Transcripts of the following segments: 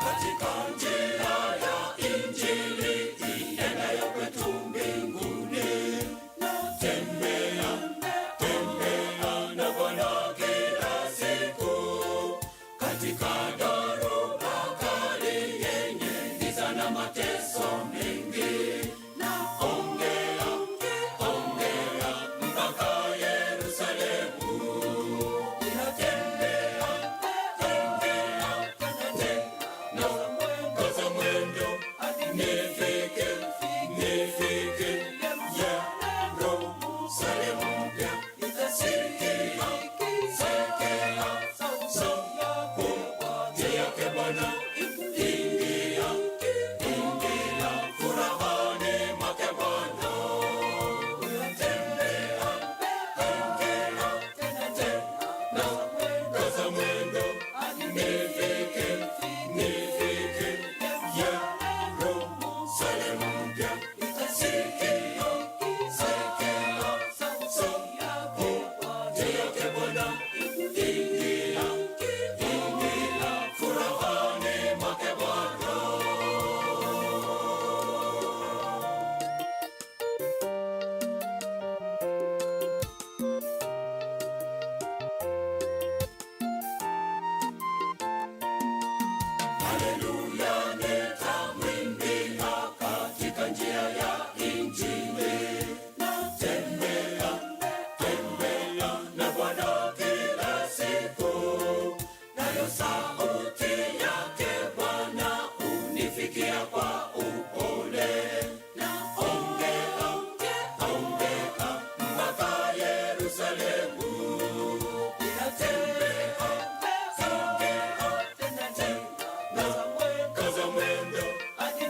Katika njia ya Injili iendayo kwetu mbinguni. Tembea, tembea na Bwana kila siku. Katika dhoruba kali yenye giza na mateso mengi. Ongea, ongea mpaka Yerusalemu. Tembea, tembea, tena kaza mwendo, nifike, nifike Yerusalemu mpya. Sikia, sikia sauti yake Bwana, ingia, ingia furahani mwake Bwana. Tembea, tembea, tena kaza mwendo, nifike, nifike Yerusalemu mpya. Sikia, sikia sauti yake Bwana, ingia, ingia furahani mwake Bwana. Haleluya, nitamwimbia katika njia ya Injili. Tembea, tembea na Bwana kila siku, nayo sauti yake Bwana unifikia kwa upole. Ongea, ongea mpaka Yerusalemu. Tembea, tembea, tena kaza mwendo,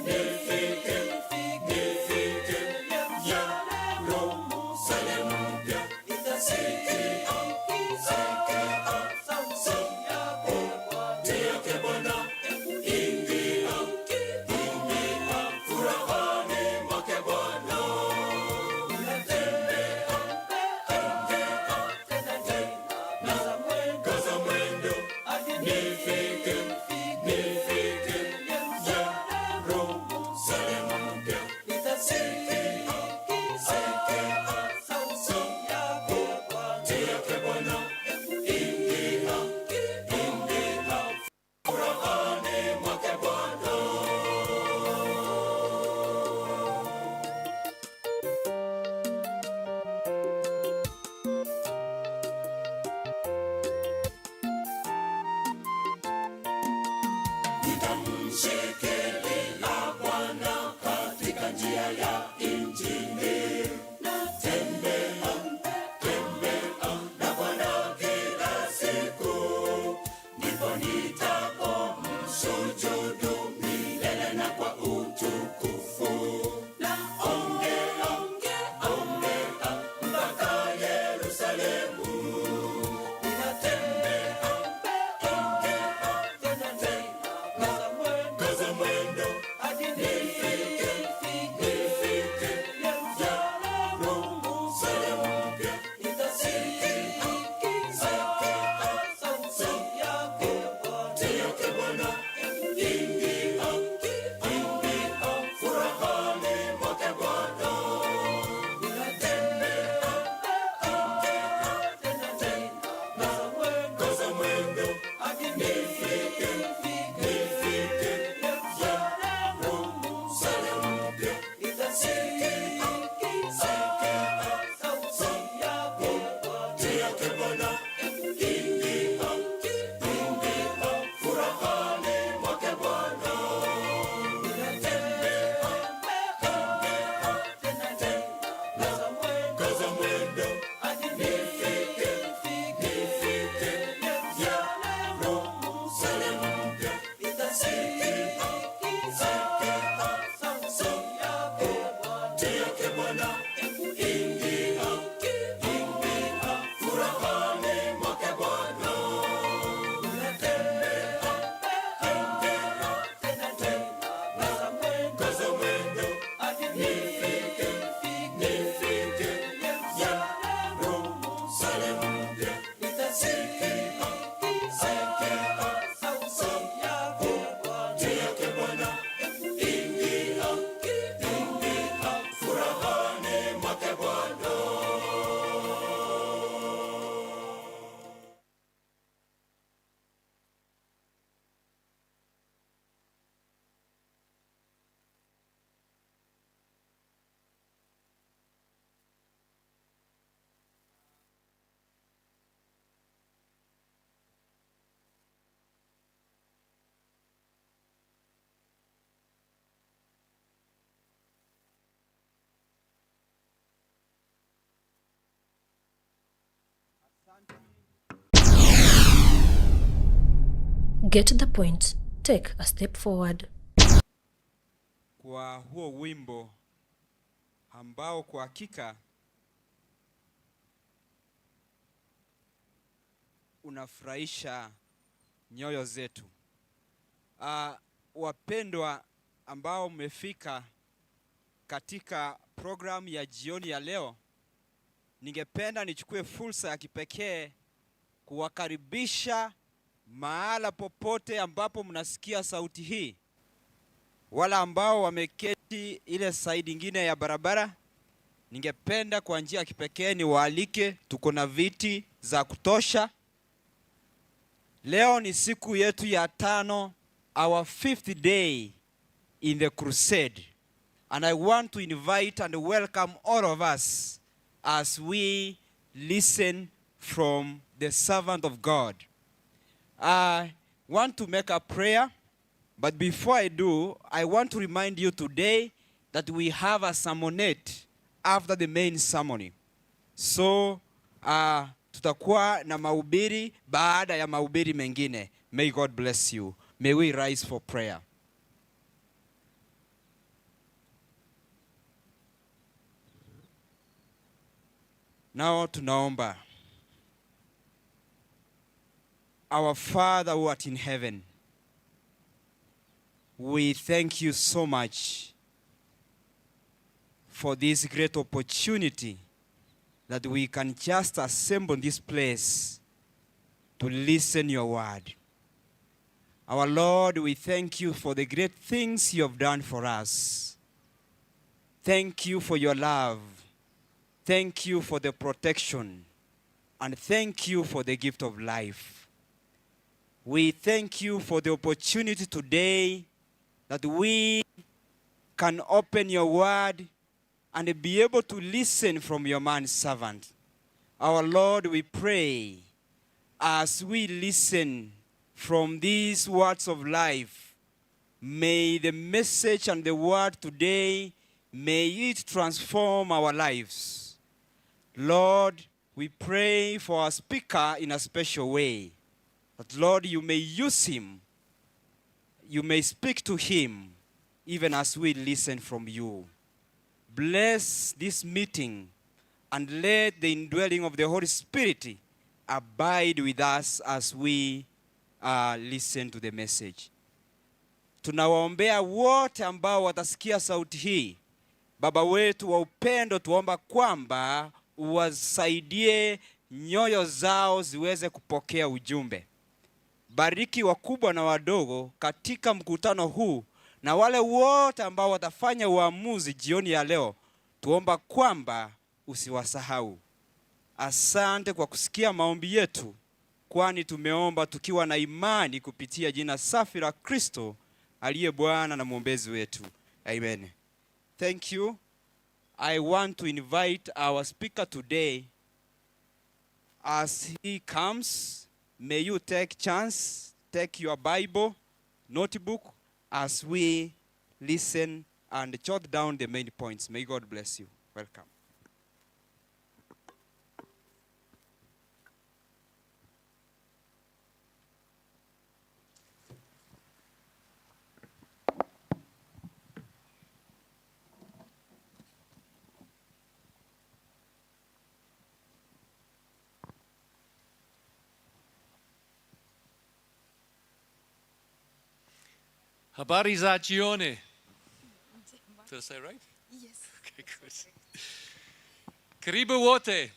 nifike, nifike Yerusalemu mpya. Sikia, sikia sauti yake Bwana, ingia, ingia furahani mwake Bwana. Tembea, tembea, tena kaza mwendo, nifike, nifike Yerusalemu mpya. Sikia, sikia sauti yake Bwana, ingia, ingia furahani mwake Bwana. Nitamshikilia Bwana katika njia ya Injili. Tembea, tembea na Bwana kila siku, ndipo nitapomsujudu milele na kwa utukufu. Ongea, ongea mpaka Yerusalemu. Tembea, tembea, tena kaza mwendo, nifike, nifike Yerusalemu mpya. Sikia, sikia sauti yake Bwana, ingia, ingia furahani mwake Bwana. Tembea, tembea, tena kaza mwendo, nifike, nifike Yerusalemu mpya. Sikia, sikia sauti yake Bwana, ingia, ingia furahani mwake Bwana. Get the point. Take a step forward. Kwa huo wimbo ambao kwa hakika unafurahisha nyoyo zetu. Wapendwa ambao mmefika katika programu ya jioni ya leo, ningependa nichukue fursa ya kipekee kuwakaribisha mahala popote ambapo mnasikia sauti hii. Wala ambao wameketi ile side ingine ya barabara, ningependa kwa njia ya kipekee niwaalike, tuko na viti za kutosha. Leo ni siku yetu ya tano, our fifth day in the crusade. And I want to invite and welcome all of us as we listen from the servant of God. I want to make a prayer, but before I do, I want to remind you today that we have a sermonette after the main ceremony. So, tutakuwa na mahubiri baada ya mahubiri mengine. May God bless you. May we rise for prayer. Now tunaomba. Our Father who art in heaven, we thank you so much for this great opportunity that we can just assemble in this place to listen your word. Our Lord, we thank you for the great things you have done for us. Thank you for your love. Thank you for the protection. And thank you for the gift of life. We thank you for the opportunity today that we can open your word and be able to listen from your man servant. Our Lord, we pray as we listen from these words of life, may the message and the word today, may it transform our lives. Lord, we pray for our speaker in a special way, that Lord, you may use him, you may speak to him, even as we listen from you. Bless this meeting and let the indwelling of the Holy Spirit abide with us as we listen to the message. Tunawaombea wote ambao watasikia sauti hii. Baba wetu wa upendo, tuomba kwamba uwasaidie nyoyo zao ziweze kupokea ujumbe. Bariki wakubwa na wadogo katika mkutano huu na wale wote ambao watafanya uamuzi jioni ya leo, tuomba kwamba usiwasahau. Asante kwa kusikia maombi yetu, kwani tumeomba tukiwa na imani kupitia jina safi la Kristo aliye Bwana na mwombezi wetu. Amen. Thank you. I want to invite our speaker today. As he comes, may you take chance, take your Bible, notebook, as we listen and jot down the main points. May God bless you. Welcome. Habari za jioni. Did I say right? Yes. Okay, good. Karibu wote.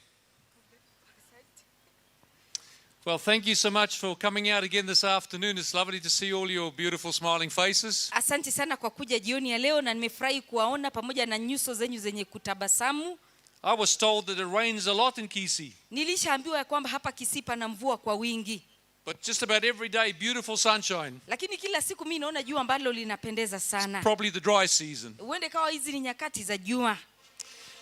Well, thank you so much for coming out again this afternoon. It's lovely to see all your beautiful smiling faces. Asante sana kwa kuja jioni ya leo na nimefurahi kuwaona pamoja na nyuso zenyu zenye kutabasamu. I was told that it rains a lot in Kisii, Nilishaambiwa ya kwamba hapa Kisii pana mvua kwa wingi, but just about every day, beautiful sunshine. Lakini kila siku mi naona jua ambalo linapendeza sana. Probably the dry season. Huende kawa hizi ni nyakati za jua.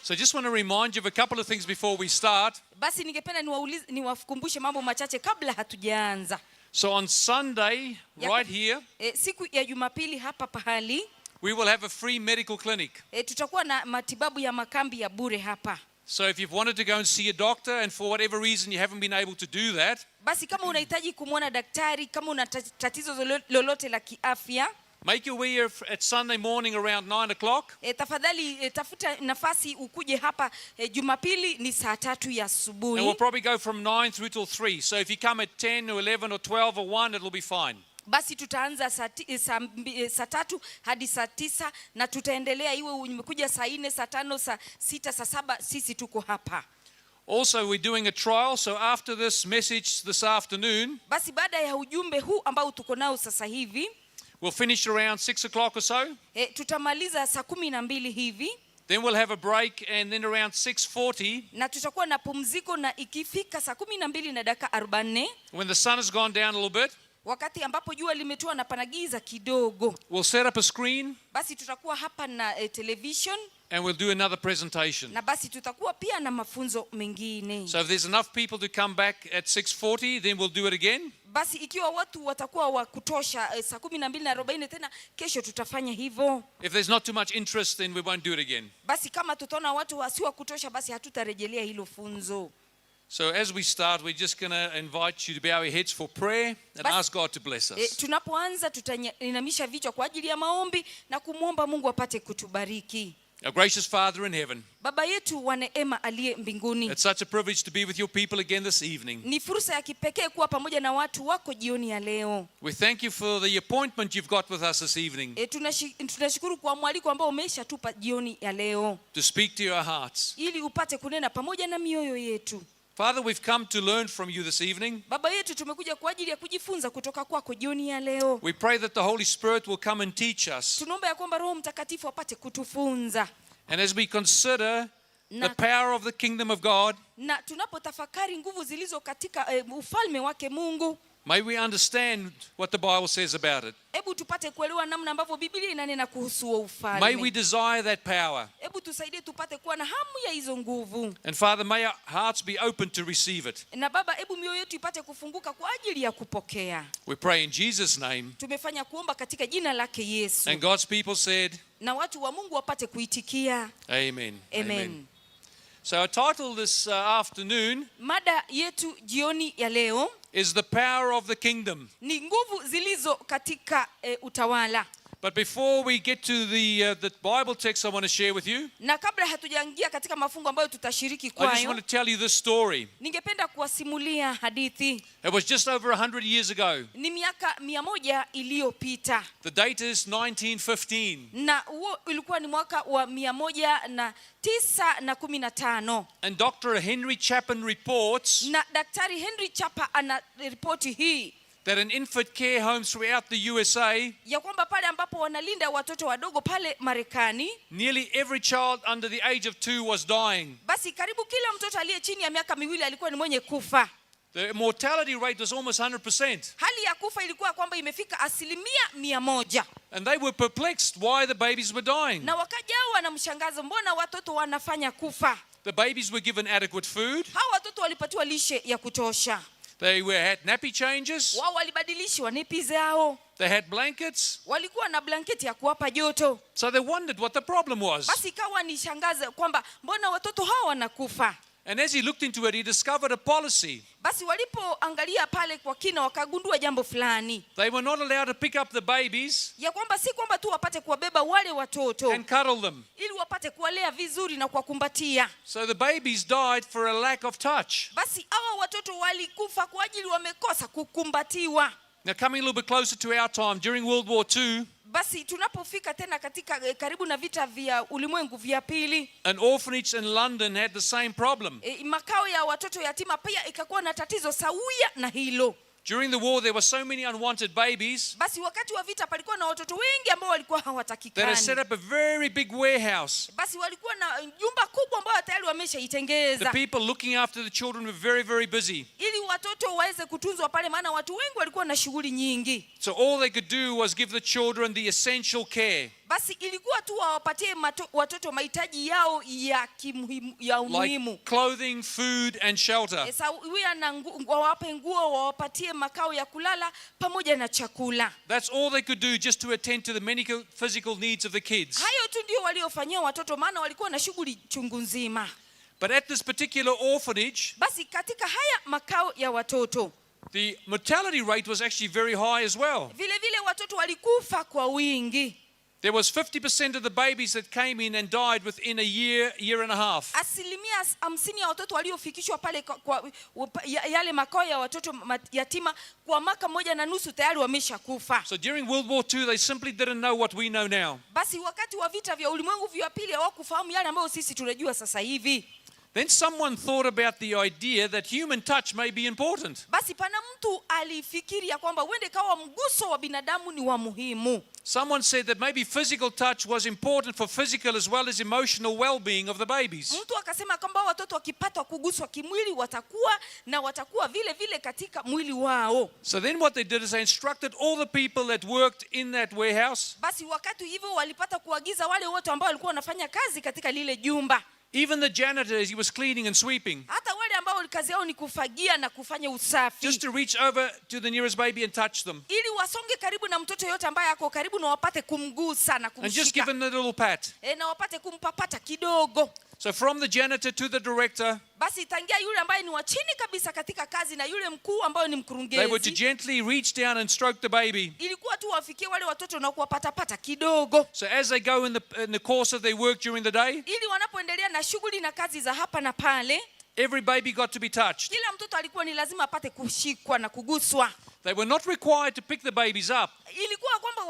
So I just want to remind you of a couple of things before we start. Basi ningependa niwaulize, niwakumbushe mambo machache kabla hatujaanza. So on Sunday, right here, Siku ya Jumapili hapa pahali we will have a free medical clinic. Tutakuwa na matibabu ya makambi ya bure hapa. So if you've wanted to go and see a doctor and for whatever reason you haven't been able to do that, Basi kama unahitaji kumwona daktari, kama una tatizo lolote la kiafya, make your way here at Sunday morning around 9 o'clock. Tafadhali tafuta nafasi ukuje hapa Jumapili ni saa 3 ya And asubuhi. we'll probably go from 9 through till 3. So if you come at 10 or 11 or 12 or 1, it'll be fine. Basi tutaanza saa 3 hadi saa 9 na tutaendelea, iwe umekuja saa 4, saa 5, saa 6, saa 7, sisi tuko hapa. Also, we're doing a trial. So after this message this afternoon, Basi baada ya ujumbe huu ambao tuko nao sasa hivi, we'll finish around 6 o'clock or so. Tutamaliza saa 12 hivi. Then we'll have a break, and then around 6:40, Na tutakuwa na pumziko, na ikifika saa 12 na dakika 40, when the sun has gone down a little bit, wakati ambapo jua limetua na panagiza kidogo, we'll set up a screen basi tutakuwa hapa na television and we'll do another presentation. Na basi tutakuwa pia na mafunzo mengine. So if there's enough people to come back at 6:40, then we'll do it again. Basi ikiwa watu watakuwa wa kutosha saa 12 na 40 tena kesho tutafanya hivyo. If there's not too much interest, then we won't do it again. Basi kama tutaona watu wasio wa kutosha, basi hatutarejelea hilo funzo. So as we start, we're just going to invite you to bow your heads for prayer and ask God to bless us. Tunapoanza tutainamisha vichwa kwa ajili ya maombi na kumwomba Mungu apate kutubariki. Our gracious Father in heaven, Baba yetu wa neema aliye mbinguni, it's such a privilege to be with your people again this evening. Ni fursa ya kipekee kuwa pamoja na watu wako jioni ya leo. We thank you for the appointment you've got with us this evening Tunashukuru kwa mwaliko ambao umeshatupa jioni ya leo to speak to your hearts. ili upate kunena pamoja na mioyo yetu. Father, we've come to learn from you this evening. Baba yetu, tumekuja kwa ajili ya kujifunza kutoka kwako jioni ya leo. We pray that the Holy Spirit will come and teach us. Tunaomba ya kwamba Roho Mtakatifu apate kutufunza. And as we consider the Na, power of the kingdom of God, na tunapotafakari nguvu zilizo katika ufalme wake Mungu, may we understand what the Bible says about it. Hebu tupate kuelewa namna ambavyo Biblia inanena kuhusu huo May we ufalme. desire that power. Hebu tusaidie tupate kuwa na hamu ya hizo nguvu. And Father, may our hearts be open to receive it. Na Baba, hebu mioyo yetu ipate kufunguka kwa ajili ya kupokea. We pray in Jesus' name. Tumefanya kuomba katika jina lake Yesu. And God's people said, Na watu wa Mungu wapate kuitikia. Amen. Amen. So our title this afternoon Mada yetu jioni ya leo is The Power of the Kingdom. Ni nguvu zilizo katika utawala. But before we get to the Bible text I want to share with you, Na kabla hatujaingia katika mafungo ambayo tutashiriki I just kwayo, want to tell you this story. Ningependa kuwasimulia hadithi. It was just over 100 years ago. Ni miaka 100 iliyopita. The date is 1915. Na huo ulikuwa ni mwaka wa 1915. And Dr. Henry Chapin reports Na Daktari Henry Chapa ana ripoti hii that in infant care homes throughout the USA, ya kwamba pale ambapo wanalinda watoto wadogo pale Marekani, nearly every child under the age of 2 was dying. Basi karibu kila mtoto aliye chini ya miaka 2 alikuwa ni mwenye kufa. The mortality rate was almost 100%. Hali ya kufa ilikuwa kwamba imefika 100%. And they were perplexed why the babies were dying. Na wakajawa na mshangazo, mbona watoto wanafanya kufa? The babies were given adequate food. Hawa watoto walipatiwa lishe ya kutosha. They had nappy changes. Wao walibadilishwa nepi zao. They had blankets. Walikuwa na blanketi ya kuwapa joto. So they wondered what the problem was. Basi ikawa ni shangaza kwamba mbona watoto hawa wanakufa? And as he looked into it, he discovered a policy. Basi walipoangalia pale kwa kina wakagundua jambo fulani. They were not allowed to pick up the babies Ya kwamba si kwamba tu wapate kuwabeba wale watoto and cuddle them. ili wapate kuwalea vizuri na kuwakumbatia. So the babies died for a lack of touch. Basi hawa watoto walikufa kwa ajili wamekosa kukumbatiwa. Now, coming a little bit closer to our time, during World War II, Basi tunapofika tena katika karibu na vita vya ulimwengu vya pili, an orphanage in London had the same problem. Makao ya watoto yatima pia ikakuwa na tatizo sawia na hilo. During the war, there were so many unwanted babies Basi wakati wa vita palikuwa na watoto wengi ambao walikuwa that had hawatakikani. set up a very big warehouse. Basi walikuwa na jumba kubwa ambayo tayari wameshaitengeza. The people looking after the children were very, very busy. Ili watoto waweze kutunzwa pale, maana watu wengi walikuwa na shughuli nyingi. So all they could do was give the children the essential care. Basi ilikuwa tu wawapatie watoto mahitaji yao ya umuhimu. Like clothing, food and shelter. Sawia na wawape nguo, wawapatie makao ya kulala pamoja na chakula. That's all they could do just to attend to the many physical needs of the kids. Hayo tu ndio waliofanyia watoto, maana walikuwa na shughuli chungu nzima. But at this particular orphanage, Basi katika haya makao ya watoto, the mortality rate was actually very high as well. Vile vile watoto walikufa kwa wingi. There was 50% of the babies that came in and died within a year, year and a half. 50% ya watoto waliofikishwa pale kwa yale makao ya watoto yatima kwa mwaka mmoja na nusu tayari wameshakufa. So during World War II, they simply didn't know what we know now. Basi wakati wa vita vya ulimwengu vya pili hawakufahamu yale ambayo sisi tunajua sasa hivi. Then someone thought about the idea that human touch may be important. Basi pana mtu alifikiria kwamba huende kawa mguso wa binadamu ni wa muhimu. Someone said that maybe physical touch was important for physical as well as emotional well being of the babies. Mtu akasema kwamba watoto wakipatwa kuguswa kimwili watakuwa na watakuwa vile vile katika mwili wao. So then what they did is they instructed all the people that worked in that warehouse, Basi wakati hivyo walipata kuagiza wale wote ambao walikuwa wanafanya kazi katika lile jumba, even the janitor as he was cleaning and sweeping, hata wale ambao kazi yao ni kufagia na kufanya usafi, just to reach over to the nearest baby and touch them. Ili wasonge karibu na mtoto yote ambaye ako karibu na wapate kumgusa na And just give kumshika them the little pat. Na wapate kumpapata kidogo. So from the janitor to the director, Basi tangia yule ambaye ni wa chini kabisa katika kazi na yule mkuu ambayo ni they were to mkurugenzi, gently reach down and stroke the baby. Ilikuwa tu wafikie wale watoto na kuwapatapata kidogo, So as they go in the course of their work during the day, ili wanapoendelea na shughuli na kazi za hapa na pale, every baby got to be touched. Kila mtoto alikuwa ni lazima apate kushikwa na kuguswa. They were not required to pick the babies up Ilikuwa kwamba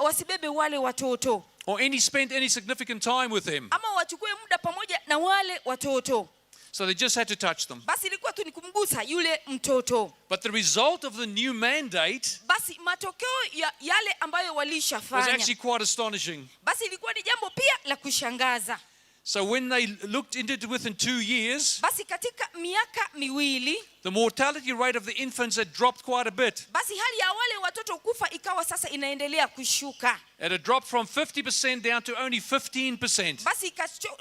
wasibebe wale watoto or any spend any significant time with them. Ama wachukue muda pamoja na wale watoto. So they just had to touch them. Basi ilikuwa tu ni kumgusa yule mtoto. But the result of the new mandate Basi matokeo ya yale ambayo was walishafanya, actually quite astonishing. Basi ilikuwa ni jambo pia la kushangaza. So when they looked into it within 2 years, Basi katika miaka 2, the mortality rate of the infants had dropped quite a bit. Basi hali ya wale watoto kufa ikawa sasa inaendelea kushuka. It had dropped from 50% down to only 15%. Basi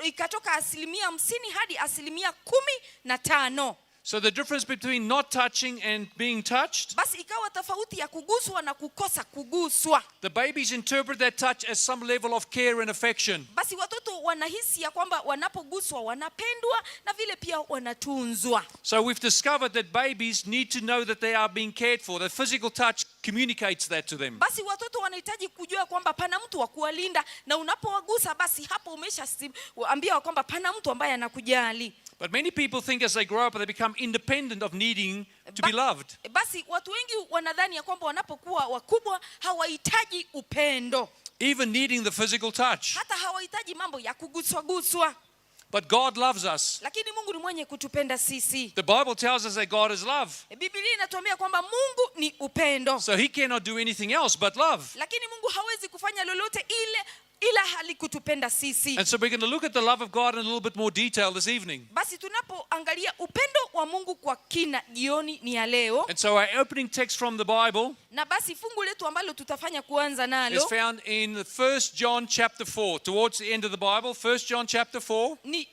ikatoka 50% hadi 15%. So the difference between not touching and being touched, Basi ikawa tofauti ya kuguswa na kukosa kuguswa, the babies interpret that touch as some level of care and affection. Basi watoto wanahisi ya kwamba wanapoguswa wanapendwa na vile pia wanatunzwa. So we've discovered that babies need to know that they are being cared for. The physical touch communicates that to them. Basi watoto wanahitaji kujua kwamba pana mtu wa kuwalinda, na unapowagusa basi hapo umeshaambia kwamba pana mtu ambaye anakujali. But many people think as they grow up they become independent of needing to be loved, Basi watu wengi wanadhani ya kwamba wanapokuwa wakubwa hawahitaji upendo, even needing the physical touch. Hata hawahitaji mambo ya kuguswaguswa. But God loves us. Lakini Mungu ni mwenye kutupenda sisi. The Bible tells us that God is love. Biblia inatuambia kwamba Mungu ni upendo, So he cannot do anything else but love. Lakini Mungu hawezi kufanya lolote ile ila hali kutupenda sisi. And so we're going to look at the love of God in a little bit more detail this evening. Basi tunapoangalia upendo wa Mungu kwa kina jioni ni ya leo, And so our opening text from the Bible na basi fungu letu ambalo tutafanya kuanza is nalo found in 1 John chapter 4, towards the end of the Bible, 1 John chapter 4. Ni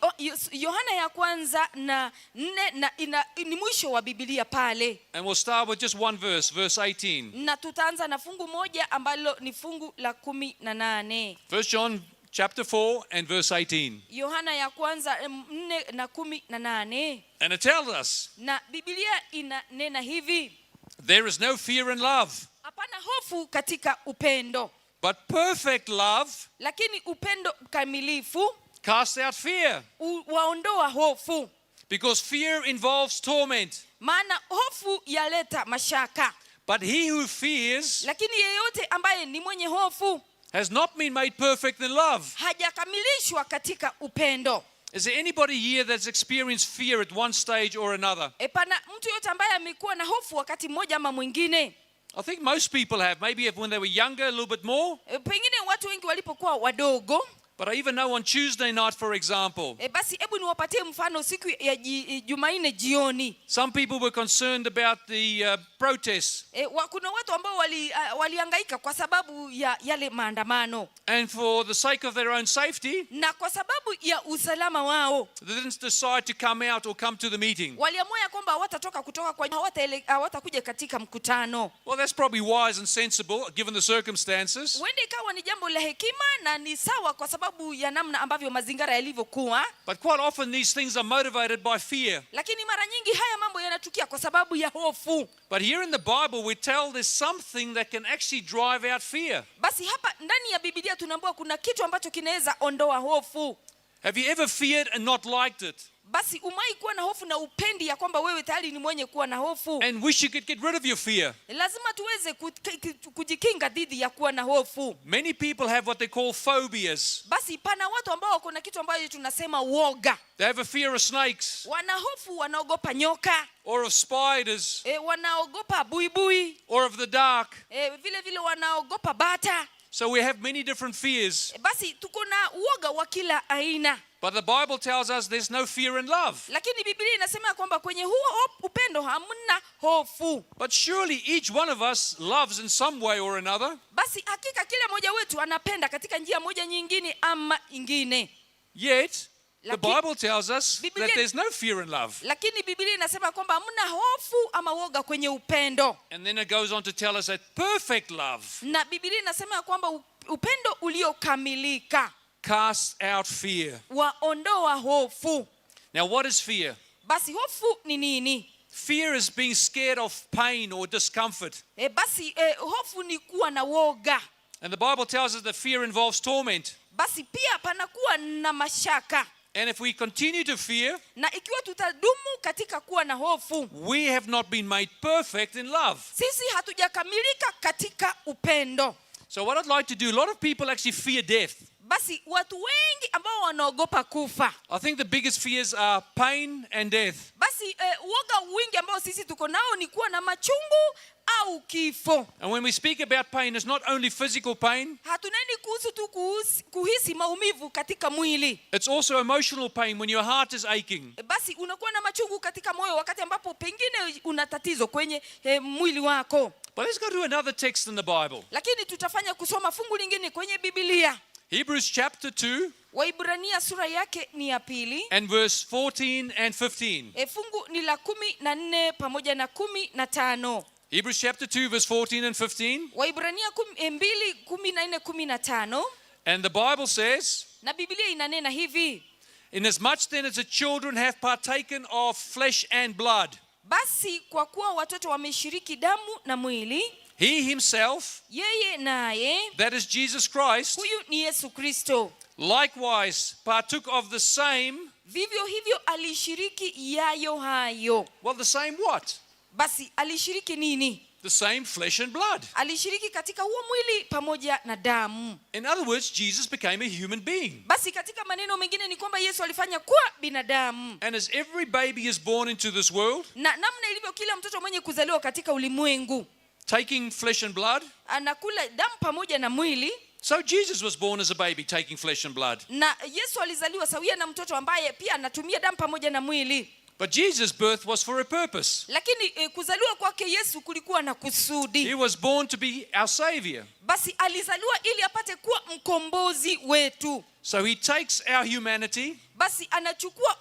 Yohana ya kwanza na nne na ni mwisho wa Biblia pale, And we'll start with just one verse, verse 18. Na tutaanza na fungu moja ambalo ni fungu la 18. 1 John chapter 4 and verse 18. Yohana ya kwanza 4 na 18. And it tells us Na Biblia inanena hivi: there is no fear in love, hapana hofu katika upendo, but perfect love lakini upendo mkamilifu casts out fear, waondoa hofu, because fear involves torment. Maana hofu yaleta mashaka. But he who fears Lakini yeyote ambaye ni mwenye hofu has not been made perfect in love. Hajakamilishwa katika upendo. Is there anybody here that's experienced fear at one stage or another? Pana mtu yote ambaye amekuwa na hofu wakati mmoja ama mwingine? I think most people have. Maybe if when they were younger, a little bit more. Pengine watu wengi walipokuwa wadogo. But I even know on Tuesday night, for example, Basi hebu niwapatie mfano siku ya Jumanne jioni, some people were concerned about the protests. Kuna watu ambao walihangaika kwa sababu ya yale maandamano. And for the sake of their own safety, Na kwa sababu ya usalama wao, they didn't decide to come out or come to the meeting. waliamua ya kwamba hawatatoka kutoka kwa hawatakuja katika mkutano. Well, that's probably wise and sensible given the circumstances. Huenda ikawa ni jambo la hekima na ni sawa kwa sababu ya namna ambavyo mazingira yalivyokuwa. But quite often these things are motivated by fear. Lakini mara nyingi haya mambo yanatukia kwa sababu ya hofu. But here in the Bible, we tell there's something that can actually drive out fear. Basi hapa ndani ya Biblia tunaambiwa kuna kitu ambacho kinaweza ondoa hofu. Have you ever feared and not liked it? Basi umewahi kuwa na hofu na hupendi ya kwamba wewe tayari ni mwenye kuwa na hofu? And wish you could get rid of your fear? Lazima tuweze kujikinga dhidi ya kuwa na hofu. Many people have what they call phobias. Basi pana watu ambao wako na kitu ambayo tunasema uoga. They have a fear of snakes Wana hofu, wanaogopa nyoka, or of spiders wanaogopa buibui, or of the dark. Vile vile wanaogopa bata. So we have many different fears. Basi tuko na uoga wa kila aina. But the Bible tells us there's no fear in love. Lakini Biblia inasema kwamba kwenye huo upendo hamna hofu. But surely each one of us loves in some way or another. Basi hakika kila mmoja wetu anapenda katika njia moja nyingine ama ingine. Yet, the Bible tells us that there's no fear in love. Lakini Biblia inasema kwamba hamna hofu ama woga kwenye upendo. And then it goes on to tell us that perfect love Na Biblia inasema kwamba upendo uliokamilika casts out fear. waondoa hofu. Now, what is fear? Basi hofu ni nini? Fear is being scared of pain or discomfort. Basi hofu ni kuwa na woga. And the Bible tells us that fear involves torment. Basi pia panakuwa na mashaka. And if we continue to fear, Na ikiwa tutadumu katika kuwa na hofu, we have not been made perfect in love. sisi hatujakamilika katika upendo. So what I'd like to do, a lot of people actually fear death. Basi watu wengi ambao wanaogopa kufa. I think the biggest fears are pain and death. Basi uoga wingi ambao sisi tuko nao ni kuwa na machungu au kifo. And when we speak about pain, it's not only physical pain, Hatuneni kuhusu tu kuhisi maumivu katika mwili. it's also emotional pain when your heart is aching. Basi unakuwa na machungu katika moyo wakati ambapo pengine una tatizo kwenye mwili wako. But let's go to another text in the Bible. Lakini tutafanya kusoma fungu lingine kwenye Biblia. Hebrews chapter 2 Waibrania sura yake ni ya 2. and verse 14 and 15. Fungu ni la 14 pamoja na 15. Hebrews chapter 2 verse 14 and 15. Waibrania 2:14, 15. And the Bible says, Na Biblia inanena hivi: Inasmuch then as the children have partaken of flesh and blood, basi kwa kuwa watoto wameshiriki damu na mwili, he himself, yeye naye, that is Jesus Christ, huyu ni Yesu Kristo, likewise partook of the same. vivyo hivyo alishiriki yayo hayo. Well, the same what? Basi alishiriki nini? The same flesh and blood. Alishiriki katika huo mwili pamoja na damu. In other words, Jesus became a human being. Basi katika maneno mengine ni kwamba Yesu alifanya kuwa binadamu. And as every baby is born into this world, Na namna ilivyo kila mtoto mwenye kuzaliwa katika ulimwengu taking flesh and blood, anakula damu pamoja na mwili, so Jesus was born as a baby taking flesh and blood. na Yesu alizaliwa sawia na mtoto ambaye pia anatumia damu pamoja na mwili. But Jesus' birth was for a purpose. Lakini kuzaliwa kwake Yesu kulikuwa na kusudi. He was born to be our savior. Basi alizaliwa ili apate kuwa mkombozi wetu. So he takes our humanity. Basi anachukua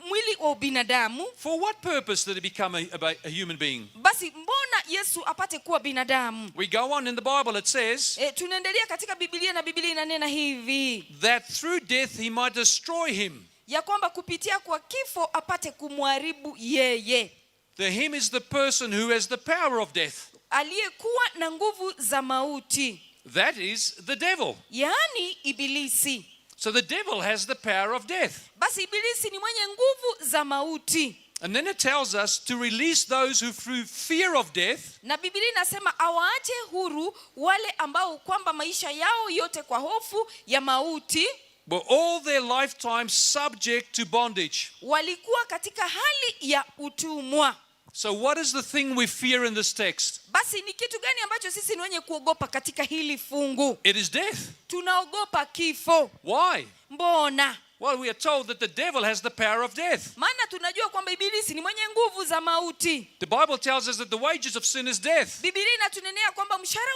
mwili wa ubinadamu. For what purpose did he become a human being? Basi mbona Yesu apate kuwa binadamu? We go on in the Bible, it says Tunaendelea katika Biblia na Biblia inanena hivi that through death he might destroy him. ya kwamba kupitia kwa kifo apate kumharibu yeye. The him is the person who has the power of death. Aliyekuwa na nguvu za mauti. That is the devil. Yaani Ibilisi. So the devil has the power of death. Basi Ibilisi ni mwenye nguvu za mauti. And then it tells us to release those who through fear of death Na Biblia inasema awaache huru wale ambao kwamba maisha yao yote kwa hofu ya mauti were all their lifetime subject to bondage. walikuwa katika hali ya utumwa. So what is the thing we fear in this text? Basi ni kitu gani ambacho sisi ni wenye kuogopa katika hili fungu? It is death. Tunaogopa kifo. Why? Mbona? Well, we are told that the devil has the power of death. Maana tunajua kwamba ibilisi ni mwenye nguvu za mauti. The Bible tells us that the wages of sin is death. Bibilia inatunenea kwamba mshahara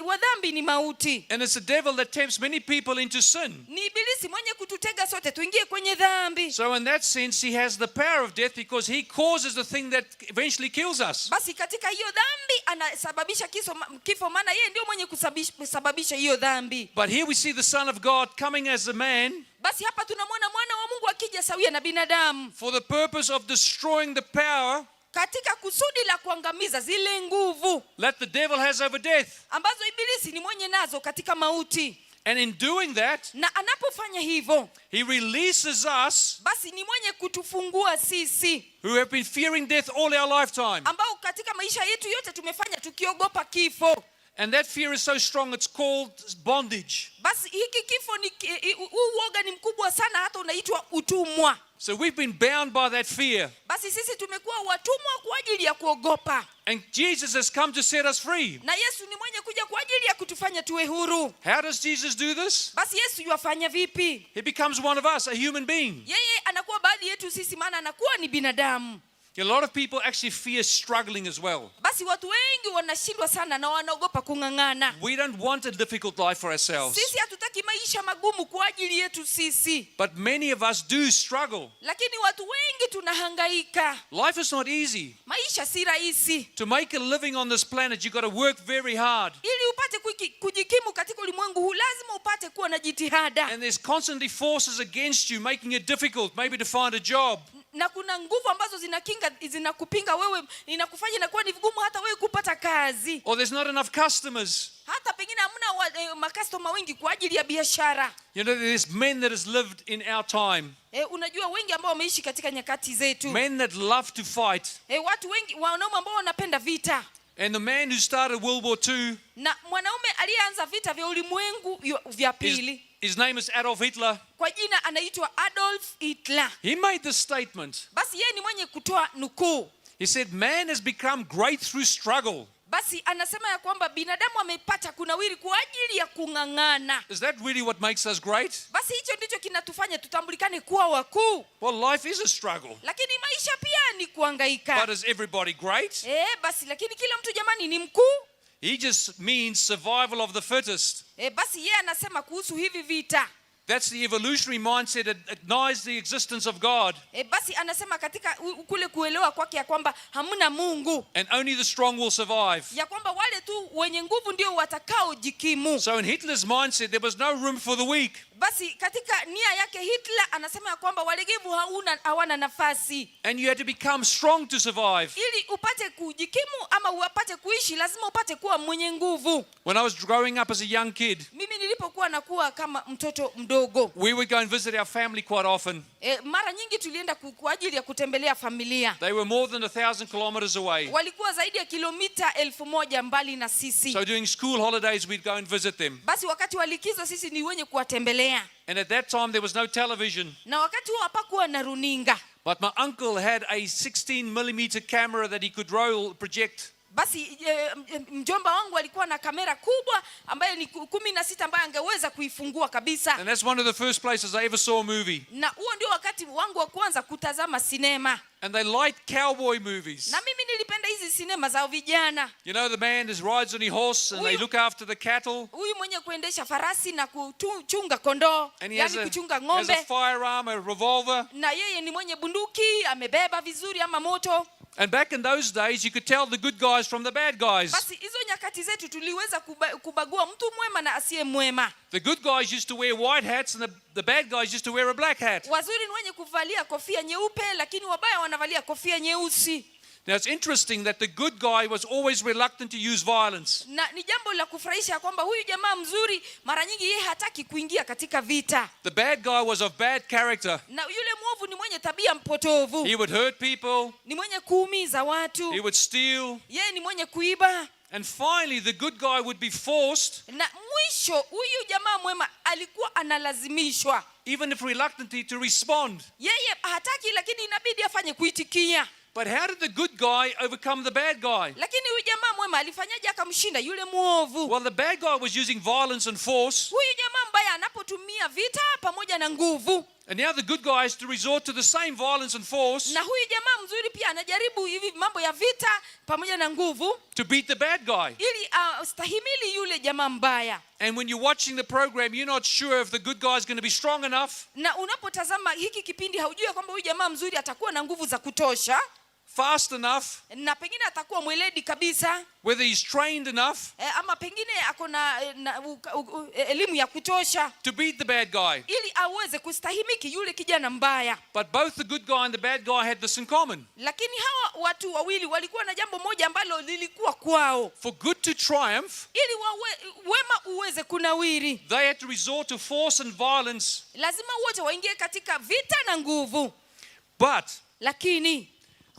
wa dhambi ni mauti. And it's the devil that tempts many people into sin. Ni ibilisi mwenye kututega sote tuingie kwenye dhambi. So, in that sense, he has the power of death because he causes the thing that eventually kills us. Basi katika hiyo dhambi anasababisha kifo, maana yeye ndio mwenye kusababisha hiyo dhambi. But here we see the Son of God coming as a man Basi hapa tunamwona mwana wa Mungu akija sawia na binadamu for the purpose of destroying the power katika kusudi la kuangamiza zile nguvu that the devil has over death. ambazo ibilisi ni mwenye nazo katika mauti. And in doing that, Na anapofanya hivyo, he releases us basi ni mwenye kutufungua sisi who have been fearing death all our lifetime. ambao katika maisha yetu yote tumefanya tukiogopa kifo. And that fear is so strong, it's called bondage. Basi hiki kifo ni huu uoga ni mkubwa sana hata unaitwa utumwa. So we've been bound by that fear. Basi sisi tumekuwa watumwa kwa ajili ya kuogopa. And Jesus has come to set us free. Na Yesu ni mwenye kuja kwa ajili ya kutufanya tuwe huru. How does Jesus do this? Basi Yesu yuafanya vipi? He becomes one of us, a human being. Yeye anakuwa baadhi yetu sisi, maana anakuwa ni binadamu. A lot of people actually fear struggling as well. Basi watu wengi wanashindwa sana na wanaogopa kung'ang'ana. We don't want a difficult life for ourselves. Sisi hatutaki maisha magumu kwa ajili yetu sisi. But many of us do struggle. Lakini watu wengi tunahangaika. Life is not easy. Maisha si rahisi. To make a living on this planet, you've got to work very hard. Ili upate kujikimu katika ulimwengu huu lazima upate kuwa na jitihada. And there's constantly forces against you making it difficult, maybe to find a job. Na kuna nguvu ambazo zinakupinga wewe, inakufanya inakuwa ni vigumu hata wewe kupata kazi. Or there's not enough customers. Hata pengine hamna makastoma wengi kwa ajili ya biashara. There's men that has lived in our time. Unajua wengi ambao wameishi katika nyakati zetu. Men that love to fight. Watu wengi wanaume ambao wanapenda vita. And the man who started World War II, Na mwanaume aliyeanza vita vya ulimwengu vya pili, his name is Adolf Hitler. Kwa jina anaitwa Adolf Hitler. He made this statement. Basi yeye ni mwenye kutoa nukuu. He said, man has become great through struggle. Basi anasema ya kwamba binadamu amepata kunawiri kwa ajili ya kung'ang'ana. Is that really what makes us great? Basi hicho ndicho kinatufanya tutambulikane kuwa wakuu. Well, life is a struggle. Lakini maisha pia ni kuhangaika. But is everybody great? Basi lakini kila mtu jamani ni mkuu. He just means survival of the fittest. Basi yeye anasema kuhusu hivi vita. That's the evolutionary mindset that denies the existence of God. Basi anasema katika kule kuelewa kwake ya kwamba hamna Mungu. And only the strong will survive. Ya kwamba wale tu wenye nguvu ndio watakaojikimu. So in Hitler's mindset, there was no room for the weak. Basi katika nia yake Hitler anasema ya kwamba walegevu hawana nafasi. And you had to become strong to survive. Ili upate kujikimu ama upate kuishi lazima upate kuwa mwenye nguvu. When I was growing up as a young kid, mimi nilipokuwa nakuwa kama mtoto mdogo, we would go and visit our family quite often. Mara nyingi tulienda kwa ajili ya kutembelea familia. They were more than 1,000 kilometers away. Walikuwa zaidi ya kilomita 1,000 mbali na sisi. So during school holidays we'd go and visit them. Basi wakati wa likizo sisi ni wenye kuwatembelea. And at that time there was no television. Na wakati huo hapakuwa na runinga. But my uncle had a 16 millimeter camera that he could roll project. Basi mjomba wangu alikuwa na kamera kubwa ambayo ni 16 ambayo angeweza kuifungua kabisa. And that's one of the first places I ever saw a movie. Na huo ndio wakati wangu wa kwanza kutazama sinema. And they liked cowboy movies. Na mimi nilipenda hizi sinema za vijana. You know, the man is rides on his horse and they look after the cattle. Huyu mwenye kuendesha farasi na kuchunga kondoo, And he yani kuchunga has ng'ombe. a firearm, a revolver. Na yeye ni mwenye bunduki, amebeba vizuri ama moto. And back in those days, you could tell the good guys from the bad guys. Basi hizo nyakati zetu tuliweza kubagua mtu mwema na asiye mwema. The good guys used to wear white hats and the bad guys used to wear a black hat. Wazuri ni wenye kuvalia kofia nyeupe, lakini wabaya wanavalia kofia nyeusi. Now it's interesting that the good guy was always reluctant to use violence. Na ni jambo la kufurahisha kwamba huyu jamaa mzuri mara nyingi yeye hataki kuingia katika vita. The bad guy was of bad character. Na yule mwovu ni mwenye tabia mpotovu. He would hurt people. Ni mwenye kuumiza watu. He would steal. Yeye ni mwenye kuiba. And finally the good guy would be forced, Na mwisho huyu jamaa mwema alikuwa analazimishwa, even if reluctantly, to respond. Yeye hataki lakini inabidi afanye kuitikia. But how did the good guy overcome the bad guy? Lakini huyu jamaa mwema alifanyaje akamshinda yule muovu? Well, the bad guy was using violence and force. Huyu jamaa mbaya anapotumia vita pamoja na nguvu. And now the good guy has to resort to the same violence and force Na huyu jamaa mzuri pia anajaribu hivi mambo ya vita pamoja na nguvu to beat the bad guy. ili stahimili yule jamaa mbaya. And when you're watching the program, you're not sure if the good guy is going to be strong enough, Na unapotazama hiki kipindi haujui ya kwamba huyu jamaa mzuri atakuwa na nguvu za kutosha, fast enough, na pengine atakuwa mweledi kabisa, whether he's trained enough ama pengine ako na elimu ya kutosha to beat the bad guy. ili aweze kustahimiki yule kijana mbaya. But both the good guy and the bad guy had this in common. Lakini hawa watu wawili walikuwa na jambo moja ambalo lilikuwa kwao. For good to triumph, Ili wema uweze kunawiri, they had to resort to force and violence. lazima wote waingie katika vita na nguvu. But Lakini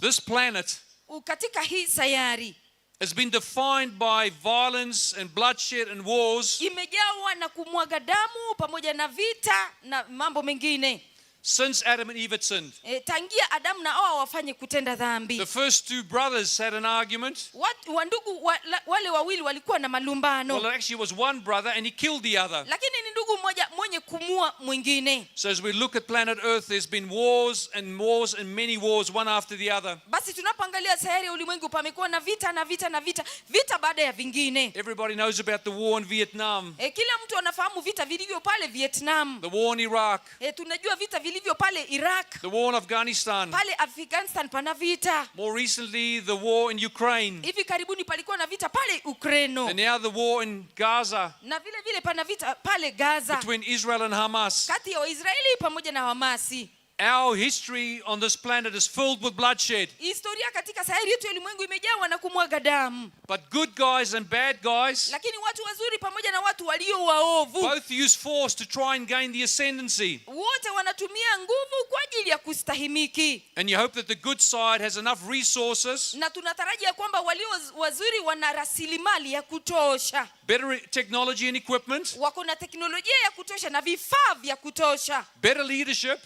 this planet katika hii sayari has been defined by violence and bloodshed and wars imejawa na kumwaga damu pamoja na vita na mambo mengine since Adam and Eve had sinned. Tangia Adamu na Hawa wafanye kutenda dhambi. The first two brothers had an argument. Wandugu wale wawili walikuwa na malumbano. Well, it actually was one brother and he killed the other. Lakini ni ndugu mmoja mwenye kumua mwingine. So as we look at planet Earth, there's been wars and wars and many wars, one after the other. Basi tunapoangalia sayari ya ulimwengu pamekuwa na vita na vita na vita, vita baada ya vingine. Everybody knows about the war in Vietnam, Kila mtu anafahamu vita vilivyo pale Vietnam. the war in Iraq, Tunajua vita vilivyo pale Iraq, the war in Afghanistan. pale Afghanistan pana vita. More recently, the war in Ukraine. Hivi karibuni palikuwa na vita pale Ukreno. And now the war in Gaza Na vile vile pana vita pale Gaza between Israel and Hamas. kati ya Waisraeli pamoja na Hamasi. Our history on this planet is filled with bloodshed. Historia katika sayari yetu ya ulimwengu imejawa na kumwaga damu. But good guys and bad guys Lakini watu wazuri pamoja na watu walio waovu both use force to try and gain the ascendancy. wote wanatumia nguvu kwa ajili ya kustahimiki. And you hope that the good side has enough resources, Na tunatarajia kwamba walio wazuri wana rasilimali ya kutosha, better technology and equipment, wako na teknolojia ya kutosha na vifaa vya kutosha, better leadership,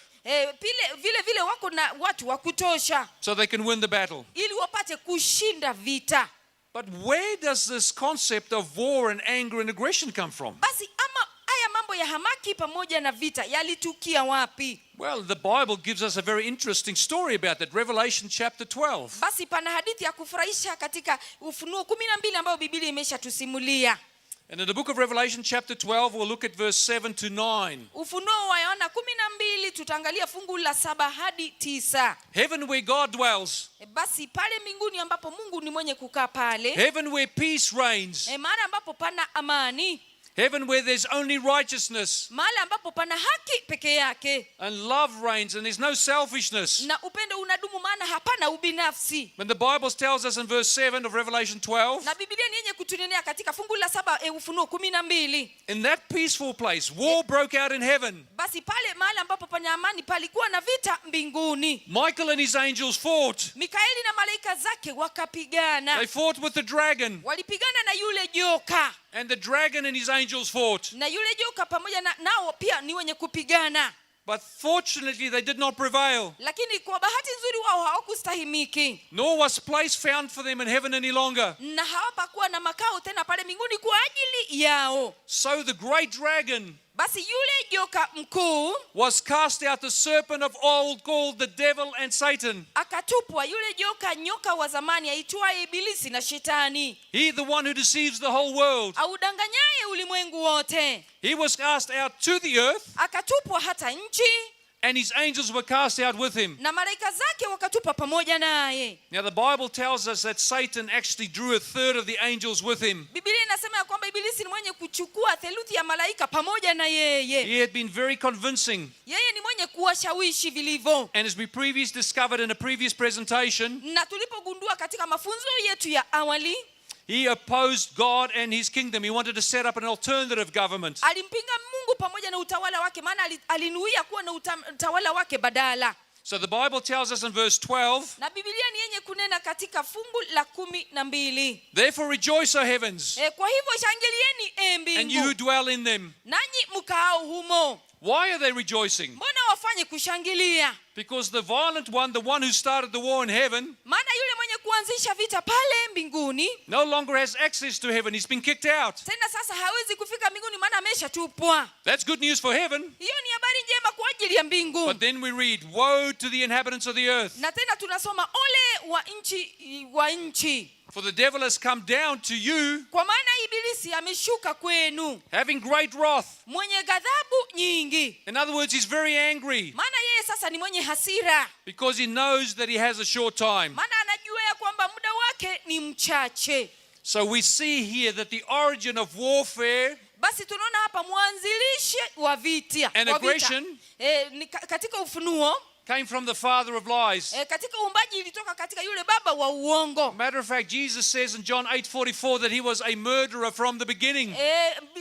vile vile wako na watu wa kutosha so they can win the battle. ili wapate kushinda vita. But where does this concept of war and anger and aggression come from? Basi ama haya mambo ya hamaki pamoja na vita yalitukia wapi? Well, the Bible gives us a very interesting story about that. Revelation chapter 12. Basi pana hadithi ya kufurahisha katika Ufunuo 12 ambayo Biblia imeshatusimulia. And in the book of Revelation chapter 12, we'll look at verse 7 to 9. Ufunuo wa Yohana 12 tutaangalia fungu la 7 hadi 9. Heaven where God dwells. Basi pale mbinguni ambapo Mungu ni mwenye kukaa pale. Heaven where peace reigns. Mahali ambapo pana amani. Heaven where there's only righteousness. Mahali ambapo pana haki peke yake. And love reigns and there's no selfishness. Na upendo unadumu maana hapana ubinafsi. When the Bible tells us in verse 7 of Revelation 12, Na Biblia ni yenye kutunenea katika fungu la 7 Ufunuo 12. in that peaceful place, war broke out in heaven. Basi pale mahali ambapo pana amani palikuwa na vita mbinguni. Michael and his angels fought. Mikaeli na malaika zake wakapigana. They fought with the dragon. Walipigana na yule joka. And the dragon and his angels fought. Na yule joka pamoja na nao pia ni wenye kupigana. But fortunately they did not prevail. Lakini kwa bahati nzuri wao hawakustahimiki. Nor was place found for them in heaven any longer. Na hawapakuwa na makao tena pale mbinguni kwa ajili yao. So the great dragon Basi yule joka mkuu was cast out, the serpent of old called the devil and Satan. akatupwa, yule joka, nyoka wa zamani aitwaye Ibilisi na Shetani, He, the one who deceives the whole world. audanganyaye ulimwengu wote. He was cast out to the earth, Akatupwa hata nchi, and his angels were cast out with him. na malaika zake wakatupwa pamoja naye. Now the Bible tells us that Satan actually drew a third of the angels with him. Biblia inasema ya kwamba Ibilisi ni mwenye kuchukua theluthi ya malaika pamoja na yeye. He had been very convincing. Yeye ni mwenye kuwashawishi vilivyo. And as we previously discovered in a previous presentation, Na tulipogundua katika mafunzo yetu ya awali, he opposed God and his kingdom. He wanted to set up an alternative government. alimpinga Mungu pamoja na utawala wake, maana alinuia kuwa na utawala wake badala. So the Bible tells us in verse 12, Na Biblia ni yenye kunena katika fungu la 12. Therefore rejoice, O heavens, Kwa hivyo shangilieni, and you who mbingu, dwell in them. nanyi mkaao humo. Why are they rejoicing? Mbona wafanye kushangilia? Because the violent one, the one who started the war in heaven, Maana yule mwenye kuanzisha vita pale mbinguni no longer has access to heaven. He's been kicked out. tena sasa hawezi kufika mbinguni, maana ameshatupwa. That's good news for heaven. Hiyo ni habari njema kwa ajili ajili ya mbingu. But then we read, "Woe to the inhabitants of the earth, Na tena tunasoma, ole wa nchi, for the devil has come down to you, kwa maana ibilisi ameshuka kwenu, having great wrath." mwenye ghadhabu nyingi. In other words, he's very angry Maana yeye sasa ni mwenye hasira, because he knows that he has a short time. Maana anajua ya kwamba muda wake ni mchache. So we see here that the origin of warfare Basi tunaona hapa mwanzilishi wa vita and wa vita. Aggression Ni katika Ufunuo, came from the father of lies. Katika uumbaji ilitoka katika yule baba wa uongo. Matter of fact, Jesus says in John 8:44 that he was a murderer from the beginning.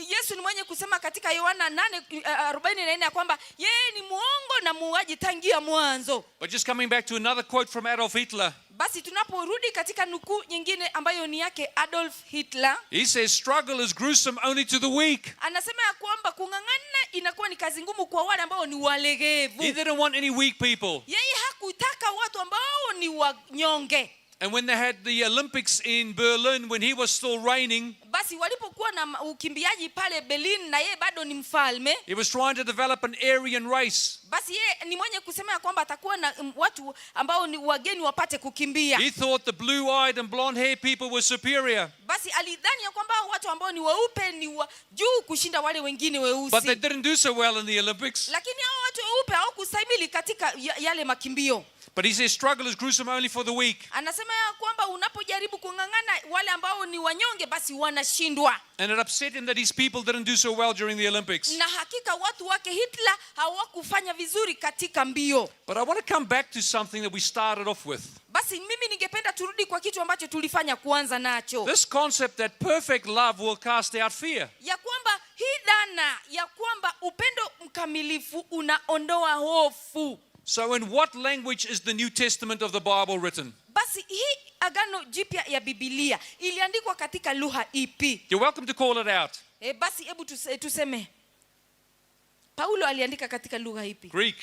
Yesu ni mwenye kusema katika Yohana 8:44 ya kwamba yeye ni muongo na muuaji tangia mwanzo. But just coming back to another quote from Adolf Hitler, Basi tunaporudi katika nukuu nyingine ambayo ni yake Adolf Hitler, he says, "Struggle is gruesome only to the weak." anasema ya kwamba kung'ang'ana inakuwa ni kazi ngumu kwa wale ambao ni walegevu. He didn't want any weak people. Yeye hakutaka watu ambao ni wanyonge. And when they had the Olympics in Berlin, when he was still reigning, Basi walipokuwa na ukimbiaji pale Berlin na yeye bado ni mfalme, he was trying to develop an Aryan race. Basi yeye ni mwenye kusema ya kwamba atakuwa na watu ambao ni wageni wapate kukimbia. He thought the blue eyed and blonde haired people were superior. Basi alidhani ya kwamba hao watu ambao ni weupe ni wa juu kushinda wale wengine But they weusi, didn't do so well in the Olympics. Lakini hao watu weupe hawakustahimili katika yale makimbio. But he says struggle is gruesome only for the weak. Anasema ya kwamba unapojaribu kung'ang'ana, wale ambao ni wanyonge basi wanashindwa. And it upset him that his people didn't do so well during the Olympics. Na hakika watu wake Hitler hawakufanya vizuri katika mbio. But I want to come back to something that we started off with. Basi mimi ningependa turudi kwa kitu ambacho tulifanya kuanza nacho, This concept that perfect love will cast out fear. Ya kwamba hii dhana ya kwamba upendo mkamilifu unaondoa hofu. So, in what language is the New Testament of the Bible written? Basi hii Agano Jipya ya Bibilia iliandikwa katika lugha ipi? You're welcome to call it out. Basi hebu tuseme Paulo aliandika katika lugha ipi? Greek.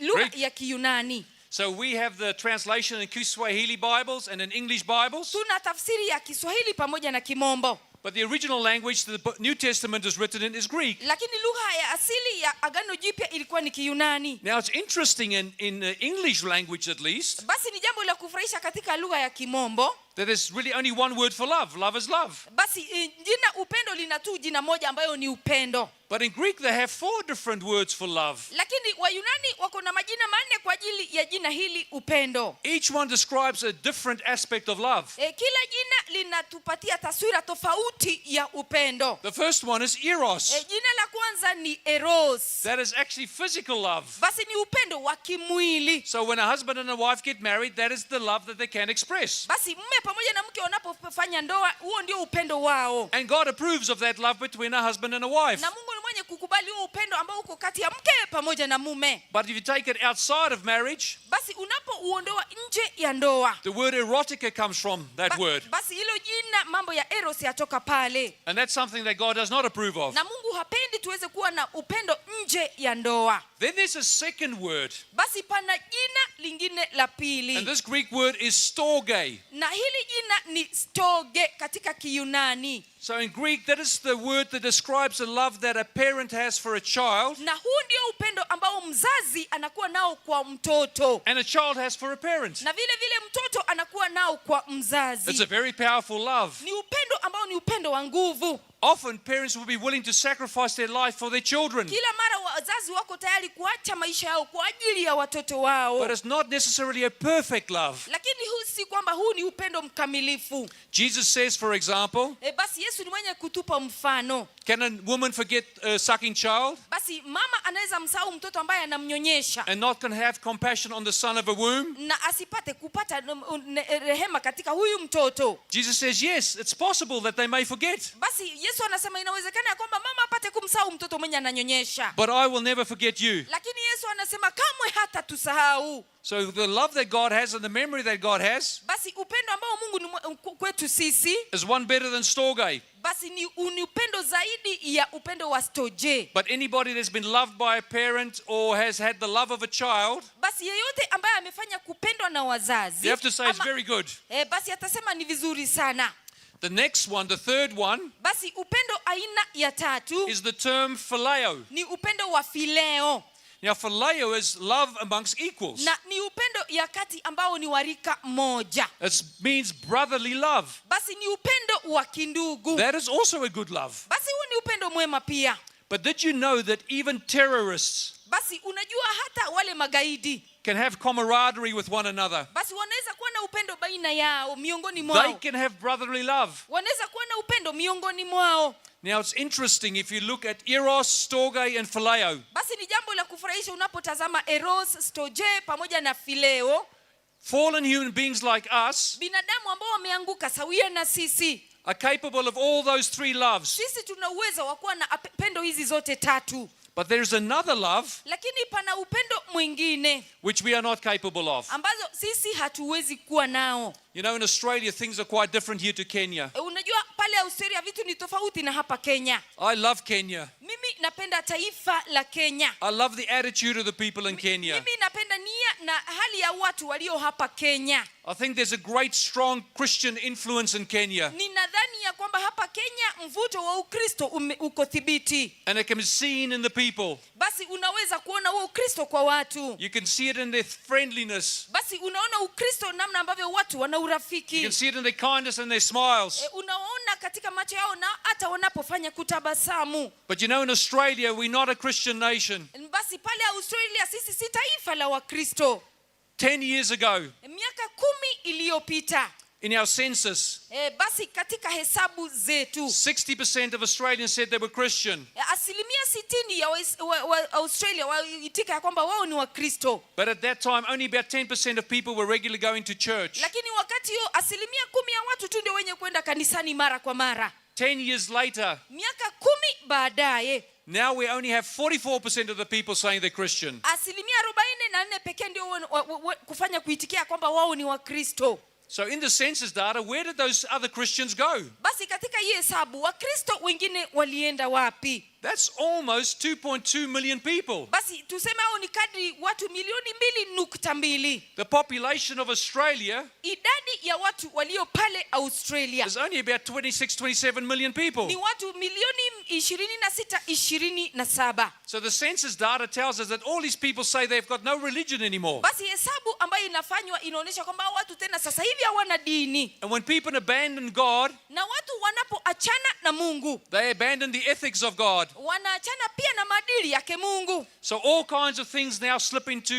Lugha Greek. ya Kiyunani. So, we have the translation in Kiswahili Bibles and in English Bibles. Tuna tafsiri ya Kiswahili pamoja na Kimombo, But the original language the New Testament is written in is Greek. Lakini lugha ya asili ya Agano Jipya ilikuwa ni Kiyunani. Now, it's interesting in the English language, at least, Basi ni jambo la kufurahisha katika lugha ya Kimombo, that there's really only one word for love. Love is love. Basi jina upendo lina tu jina moja ambayo ni upendo. But in Greek, they have four different words for love. Lakini Wayunani wako na majina manne kwa ajili ya jina hili upendo. Each one describes a different aspect of love. Kila jina linatupatia taswira tofauti ya upendo. The first one is eros. Jina la kwanza ni eros. That is actually physical love. Basi ni upendo wa kimwili. So when a husband and a wife get married, that is the love that they can express. Basi mme pamoja na mke wanapofanya ndoa, huo ndio upendo wao. And God approves of that love between a husband and a wife. Na Mungu ni mwenye kukubali huo upendo ambao uko kati ya mke pamoja na mume. But if you take it outside of marriage, Basi unapouondoa nje ya ndoa, the word erotica comes from that word. Basi hilo jina mambo ya eros yatoka pale. And that's something that God does not approve of. Na Mungu hapendi tuweze kuwa na upendo nje ya ndoa. Then there's a second word. Basi pana jina lingine la pili. And this Greek word is storge. Na hili jina ni storge katika Kiyunani. So in Greek, that is the word that describes the love that a parent has for a child Na huu ndio upendo ambao mzazi anakuwa nao kwa mtoto, and a child has for a parent. Na vile vile mtoto anakuwa nao kwa mzazi. It's a very powerful love. Ni upendo ambao ni upendo wa nguvu. Often parents will be willing to sacrifice their life for their children. Kila mara wazazi wako tayari kuacha maisha yao kwa ajili ya watoto wao. But it's not necessarily a perfect love. Lakini huu si kwamba huu ni upendo mkamilifu. Jesus says, for example, Basi Yesu ni mwenye kutupa mfano. can a woman forget a sucking child Basi mama anaweza msahau mtoto ambaye anamnyonyesha and not can have compassion on the son of a womb? Na asipate kupata rehema katika huyu mtoto? Jesus says, yes, it's possible that they may forget, Basi Yesu anasema inawezekana ya kwamba mama apate kumsahau mtoto mwenye ananyonyesha, but I will never forget you. Lakini Yesu anasema kamwe hata tusahau. So the love that God has and the memory that God has Basi upendo ambao Mungu ni kwetu sisi is one better than storge. Basi ni upendo zaidi ya upendo wa storge. But anybody that's been loved by a parent or has had the love of a child, Basi yeyote ambaye amefanya kupendwa na wazazi you have to say it's very good. Basi atasema ni vizuri sana. The next one, the third one, Basi upendo aina ya tatu is the term phileo. Ni upendo wa fileo. Now, phileo is love amongst equals. Na ni upendo ya kati ambao ni wa rika moja. It means brotherly love. Basi ni upendo wa kindugu. That is also a good love. Basi huu ni upendo mwema pia. But did you know that even terrorists Basi unajua hata wale magaidi can have camaraderie with one another? basi wanaweza kuwa na upendo baina yao miongoni They mwao. can have brotherly love. Wanaweza kuwa na upendo miongoni mwao. Now, it's interesting if you look at eros, storge, and phileo. Basi ni jambo la kufurahisha unapotazama eros, storge pamoja na phileo. Fallen human beings like us Binadamu ambao wameanguka sawia na sisi, are capable of all those three loves. sisi tuna uwezo wa kuwa na pendo hizi zote tatu. But there's another love Lakini pana upendo mwingine which we are not capable of. ambazo sisi hatuwezi kuwa nao. In Australia, things are quite different here to Kenya. Unajua pale Australia vitu ni tofauti na hapa Kenya. I love Kenya. Mimi napenda taifa la Kenya. I love the attitude of the people in Kenya. Mimi napenda nia na hali ya watu walio hapa Kenya. I think there's a great, strong Christian influence in Kenya. Ninadhani ya kwamba hapa Kenya mvuto wa Ukristo uko thibiti. And it can be seen in the people. Basi unaweza kuona huo Ukristo kwa watu. You can see it in their friendliness. Basi unaona Ukristo namna ambavyo watu wana You urafiki. can see it in their kindness and their smiles. Unaona katika macho yao na hata wanapofanya kutabasamu. But in Australia, we're not a Christian nation. Basi pale Australia sisi si taifa la Wakristo. 10 years ago, Miaka 10 iliyopita, in our census, basi katika hesabu zetu, 60% of Australians said they were Christian. 60% ya wa Australia waitika ya kwamba wao ni Wakristo. But at that time, only about 10% of people were regularly going to church. Lakini wakati huo 10% ya watu tu ndio wenye kwenda kanisani mara kwa mara. 10 years later, Miaka 10 baadaye, now we only have 44% of the people saying they're Christian. 44% pekee ndio kufanya kuitikia kwamba wao ni Wakristo. So in the census data, where did those other Christians go? Basi katika hii hesabu Wakristo wengine walienda wapi? That's almost 2.2 million people. Basi tuseme hao ni kadri watu milioni 2.2. The population of Australia Idadi ya watu walio pale Australia is only about 26, 27 million people. ni watu milioni 26, 27. So the census data tells us that all these people say they've got no religion anymore. Basi hesabu ambayo inafanywa inaonyesha kwamba hao watu tena sasa hivi hawana dini. And when people abandon God, Na watu wanapoachana na Mungu, they abandon the ethics of God. wanaachana pia na maadili yake Mungu. So all kinds of things now slip into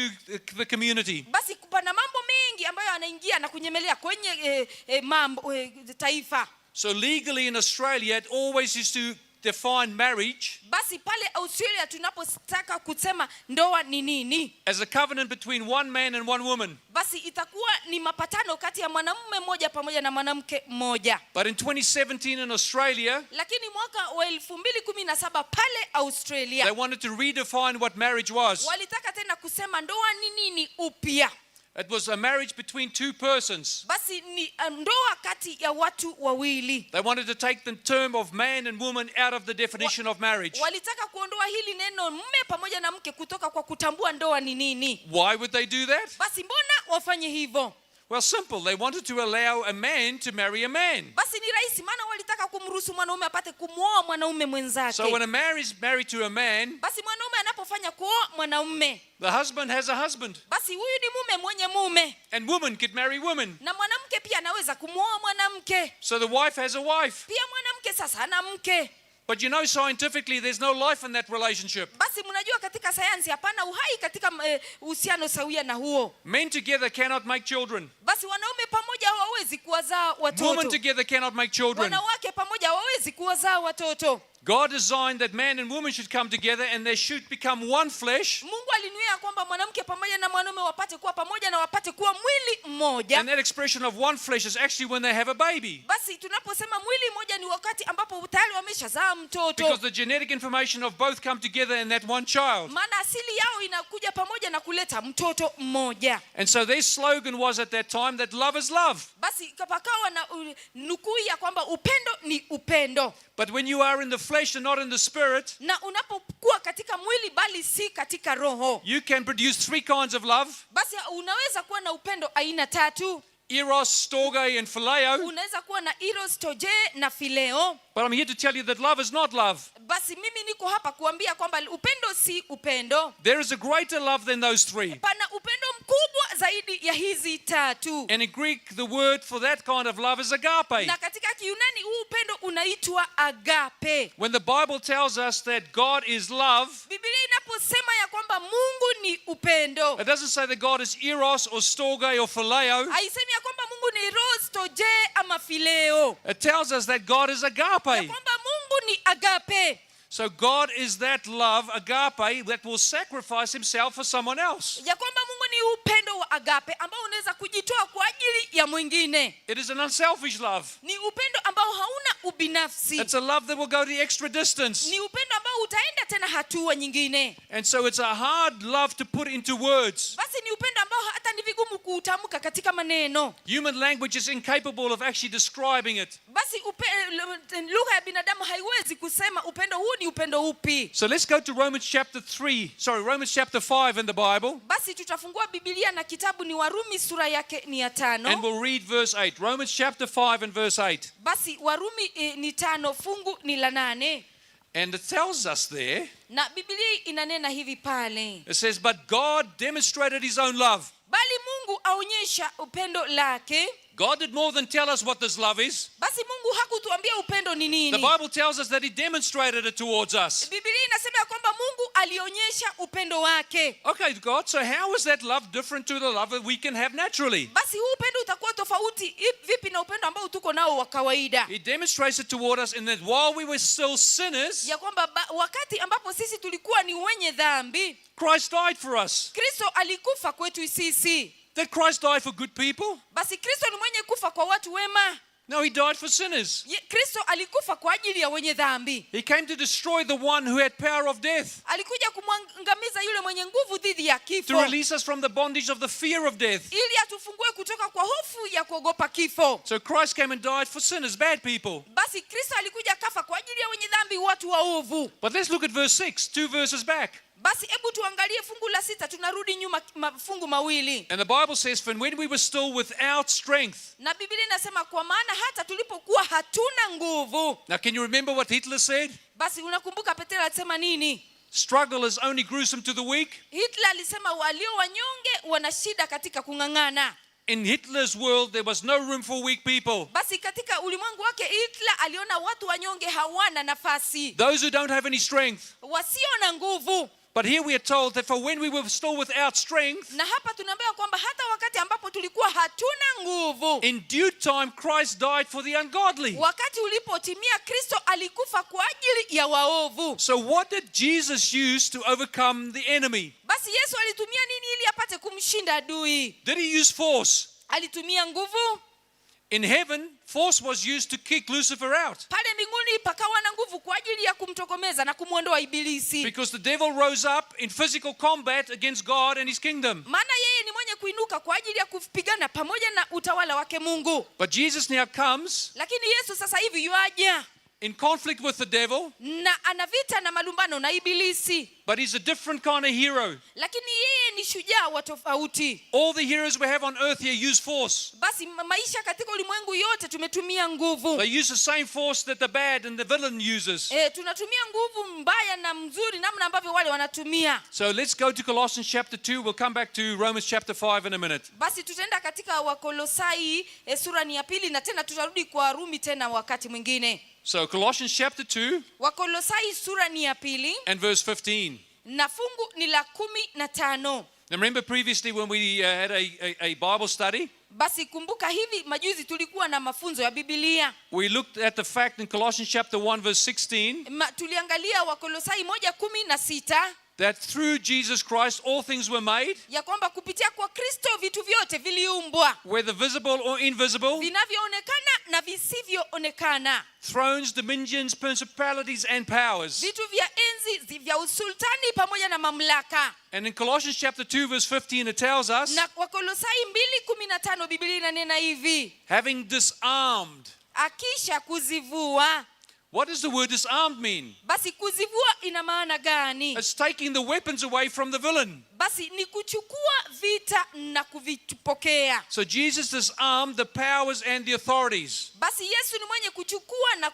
the community. Basi pana mambo mengi ambayo yanaingia na kunyemelea kwenye mambo taifa. So legally in Australia, it always used to define marriage Basi pale Australia tunapotaka kusema ndoa ni nini, as a covenant between one man and one woman. basi itakuwa ni mapatano kati ya mwanamume mmoja pamoja na mwanamke mmoja. But in 2017 in Australia, Lakini mwaka wa 2017 pale Australia they wanted to redefine what marriage was. walitaka tena kusema ndoa ni nini upya. It was a marriage between two persons. Basi ni ndoa kati ya watu wawili. They wanted to take the term of man and woman out of the definition of marriage. Walitaka kuondoa hili neno mume pamoja na mke kutoka kwa kutambua ndoa ni nini. Why would they do that? Basi mbona wafanye hivyo? Well, simple. They wanted to allow a man to marry a man. Basi ni rahisi, maana walitaka kumruhusu mwanaume apate kumwoa mwanaume mwenzake. So when a man is married to a man, Basi mwanaume anapofanya kuoa mwanaume, the husband has a husband. basi huyu ni mume mwenye mume, And woman could marry women. na mwanamke pia anaweza kumwoa mwanamke. So the wife has a wife. Pia mwanamke sasa ana mke. But scientifically, there's no life in that relationship. Basi mnajua katika sayansi hapana uhai katika uhusiano sawia na huo. Men together cannot make children. Basi wanaume pamoja hawawezi kuwazaa watoto. Women together cannot make children. Wanawake pamoja hawawezi kuwazaa watoto. God designed that man and woman should come together and they should become one flesh. Mungu alinuia kwamba mwanamke pamoja na mwanaume wapate kuwa pamoja na wapate kuwa mwili mmoja. And that expression of one flesh is actually when they have a baby. Basi tunaposema mwili mmoja ni wakati ambapo tayari wameshazaa mtoto. Because the genetic information of both come together in that one child. Maana asili yao inakuja pamoja na kuleta mtoto mmoja. And so their slogan was at that time that love is love. Basi pakawa na nukuu ya kwamba upendo ni upendo. But when you are in the flesh and not in the spirit, Na unapokuwa katika mwili bali si katika roho, you can produce three kinds of love. basi unaweza kuwa na upendo aina tatu. Eros, storge, and phileo. Unaweza kuwa na eros, storge na phileo. But I'm here to tell you that love is not love. Basi mimi niko hapa kuambia kwamba upendo si upendo. There is a greater love than those three. Pana upendo mkubwa zaidi ya hizi tatu. And in Greek, the word for that kind of love is agape. Na katika Kiyunani huu upendo unaitwa agape. When the Bible tells us that God is love, Biblia inaposema ya kwamba Mungu ni upendo, it doesn't say that God is eros or storge or phileo. Haisemi ya kwamba Mungu ni eros, storge ama phileo, It tells us that God is ya agape. Kwamba Mungu ni agape. So God is that love, agape, that will sacrifice himself for someone else. Ya kwamba Mungu ni upendo wa agape ambao unaweza kujitoa kwa ajili ya mwingine. It is an unselfish love. Ni upendo ambao hauna ubinafsi. It's a love that will go the extra distance. Ni upendo ambao utaenda tena hatua nyingine. And so it's a hard love to put into words. Basi ni upendo ambao hata ni vigumu kuutamka katika maneno. Human language is incapable of actually describing it. Basi lugha ya binadamu haiwezi kusema upendo huu ni upendo upi. So let's go to Romans chapter 3, sorry, Romans chapter 5 in the Bible, Basi tutafungua Biblia na kitabu ni Warumi sura yake ni ya 5. And we'll read verse 8. Romans chapter 5 and verse 8. Basi Warumi ni 5 fungu ni la 8. And it tells us there, Na Biblia inanena hivi pale, it says, "But God demonstrated his own love." Bali Mungu aonyesha upendo lake. God did more than tell us what this love is. Basi Mungu hakutuambia upendo ni The nini. Bible tells us that he demonstrated it towards us. Biblia inasema ya kwamba Mungu alionyesha upendo wake. Okay, God, so how is that love different to the love that we can have naturally? Basi huu upendo utakuwa tofauti vipi na upendo ambao tuko nao wa kawaida? He demonstrates it toward us in that while we were still sinners, Ya kwamba wakati ambapo sisi tulikuwa ni wenye dhambi, Christ died for us. Kristo alikufa kwetu sisi. Did Christ die for good people? Basi Kristo ni mwenye kufa kwa watu wema. No, he died for sinners. Kristo alikufa kwa ajili ya wenye dhambi. He came to destroy the one who had power of death, Alikuja kumwangamiza yule mwenye nguvu dhidi ya to kifo, release us from the bondage of the fear of death. Ili atufungue kutoka kwa hofu ya kuogopa kifo. So Christ came and died for sinners, bad people. Basi Kristo alikuja kafa kwa ajili ya wenye dhambi, watu waovu. But let's look at verse 6, two verses back. Basi hebu tuangalie fungu la 6, tunarudi nyuma mafungu mawili. And the Bible says, "For when we were still without strength." Na Biblia inasema kwa maana hata tulipokuwa hatuna nguvu. Now, can you remember what Hitler said? Basi unakumbuka Petro alisema nini? Struggle is only gruesome to the weak. Hitler alisema walio wanyonge wana shida katika kung'ang'ana. In Hitler's world, there was no room for weak people. Basi katika ulimwengu wake Hitler aliona watu wanyonge hawana nafasi, Those who don't have any strength. Wasio na nguvu. But here we are told that for when we were still without strength, Na hapa tunaambiwa kwamba hata wakati ambapo tulikuwa hatuna nguvu, in due time Christ died for the ungodly. Wakati ulipotimia Kristo alikufa kwa ajili ya waovu. So what did Jesus use to overcome the enemy? Basi Yesu alitumia nini ili apate kumshinda adui? Did he use force? Alitumia nguvu? In heaven, force was used to kick Lucifer out. Pale mbinguni pakawa na nguvu kwa ajili ya kumtokomeza na kumwondoa ibilisi. Because the devil rose up in physical combat against God and his kingdom. Maana yeye ni mwenye kuinuka kwa ajili ya kupigana pamoja na utawala wake Mungu. But Jesus now comes Lakini Yesu sasa hivi yuaja in conflict with the devil, na ana vita na malumbano na ibilisi, but he's a different kind of hero. Lakini yeye ni shujaa wa tofauti. All the heroes we have on earth here use force. Basi maisha katika ulimwengu yote tumetumia nguvu. They use the same force that the bad and the villain uses. Tunatumia nguvu mbaya na mzuri namna ambavyo wale wanatumia. So let's go to Colossians chapter 2. We'll come back to Romans chapter 5 in a minute. Basi tutaenda katika Wakolosai sura ni ya 2 na tena tutarudi kwa Warumi tena wakati mwingine. So Colossians chapter 2 Wakolosai sura ni ya 2 and verse 15. Na fungu ni la 15. Now remember previously when we had a Bible study, Basi kumbuka hivi majuzi tulikuwa na mafunzo ya Biblia. we looked at the fact in Colossians chapter 1 verse 16 Tuliangalia Wakolosai 1:16 that through Jesus Christ all things were made, ya kwamba kupitia kwa Kristo vitu vyote viliumbwa, whether visible or invisible, vinavyoonekana na visivyoonekana, thrones, dominions, principalities and powers. Vitu vya enzi, vya usultani pamoja na mamlaka. And in Colossians chapter 2 verse 15 it tells us, Na Wakolosai 2:15 Biblia inanena hivi, having disarmed akisha kuzivua, What does the word disarmed mean? Basi kuzivua ina maana gani? It's taking the weapons away from the villain. Basi ni kuchukua vita na kuvipokea. So Jesus disarmed the powers and the authorities. Basi Yesu ni mwenye kuchukua na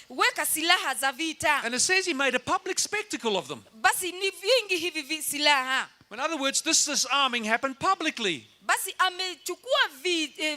kuweka silaha za vita. And it says he made a public spectacle of them. Basi ni vingi hivi silaha. In other words, this disarming happened publicly. Basi amechukua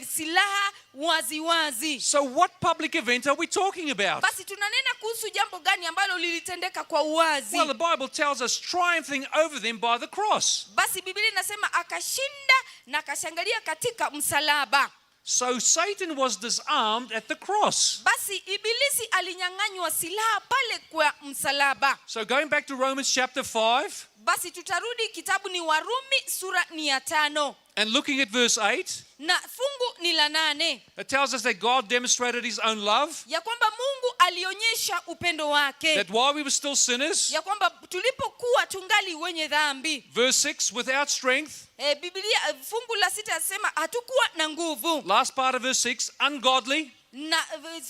silaha wazi wazi. So, what public event are we talking about? Basi tunanena kuhusu jambo gani ambalo lilitendeka kwa uwazi? Well, the Bible tells us triumphing over them by the cross. Basi Biblia inasema akashinda na akashangalia katika msalaba. So, Satan was disarmed at the cross. Basi ibilisi alinyang'anywa silaha pale kwa msalaba. So, going back to Romans chapter 5 Basi tutarudi kitabu ni Warumi sura ni ya 5 and looking at verse 8, na fungu ni la 8, it tells us that God demonstrated his own love, ya kwamba Mungu alionyesha upendo wake, that while we were still sinners, ya kwamba tulipokuwa tungali wenye dhambi. Verse 6, without strength, Biblia fungu la 6 yasema hatukuwa na nguvu, last part of verse 6, ungodly, na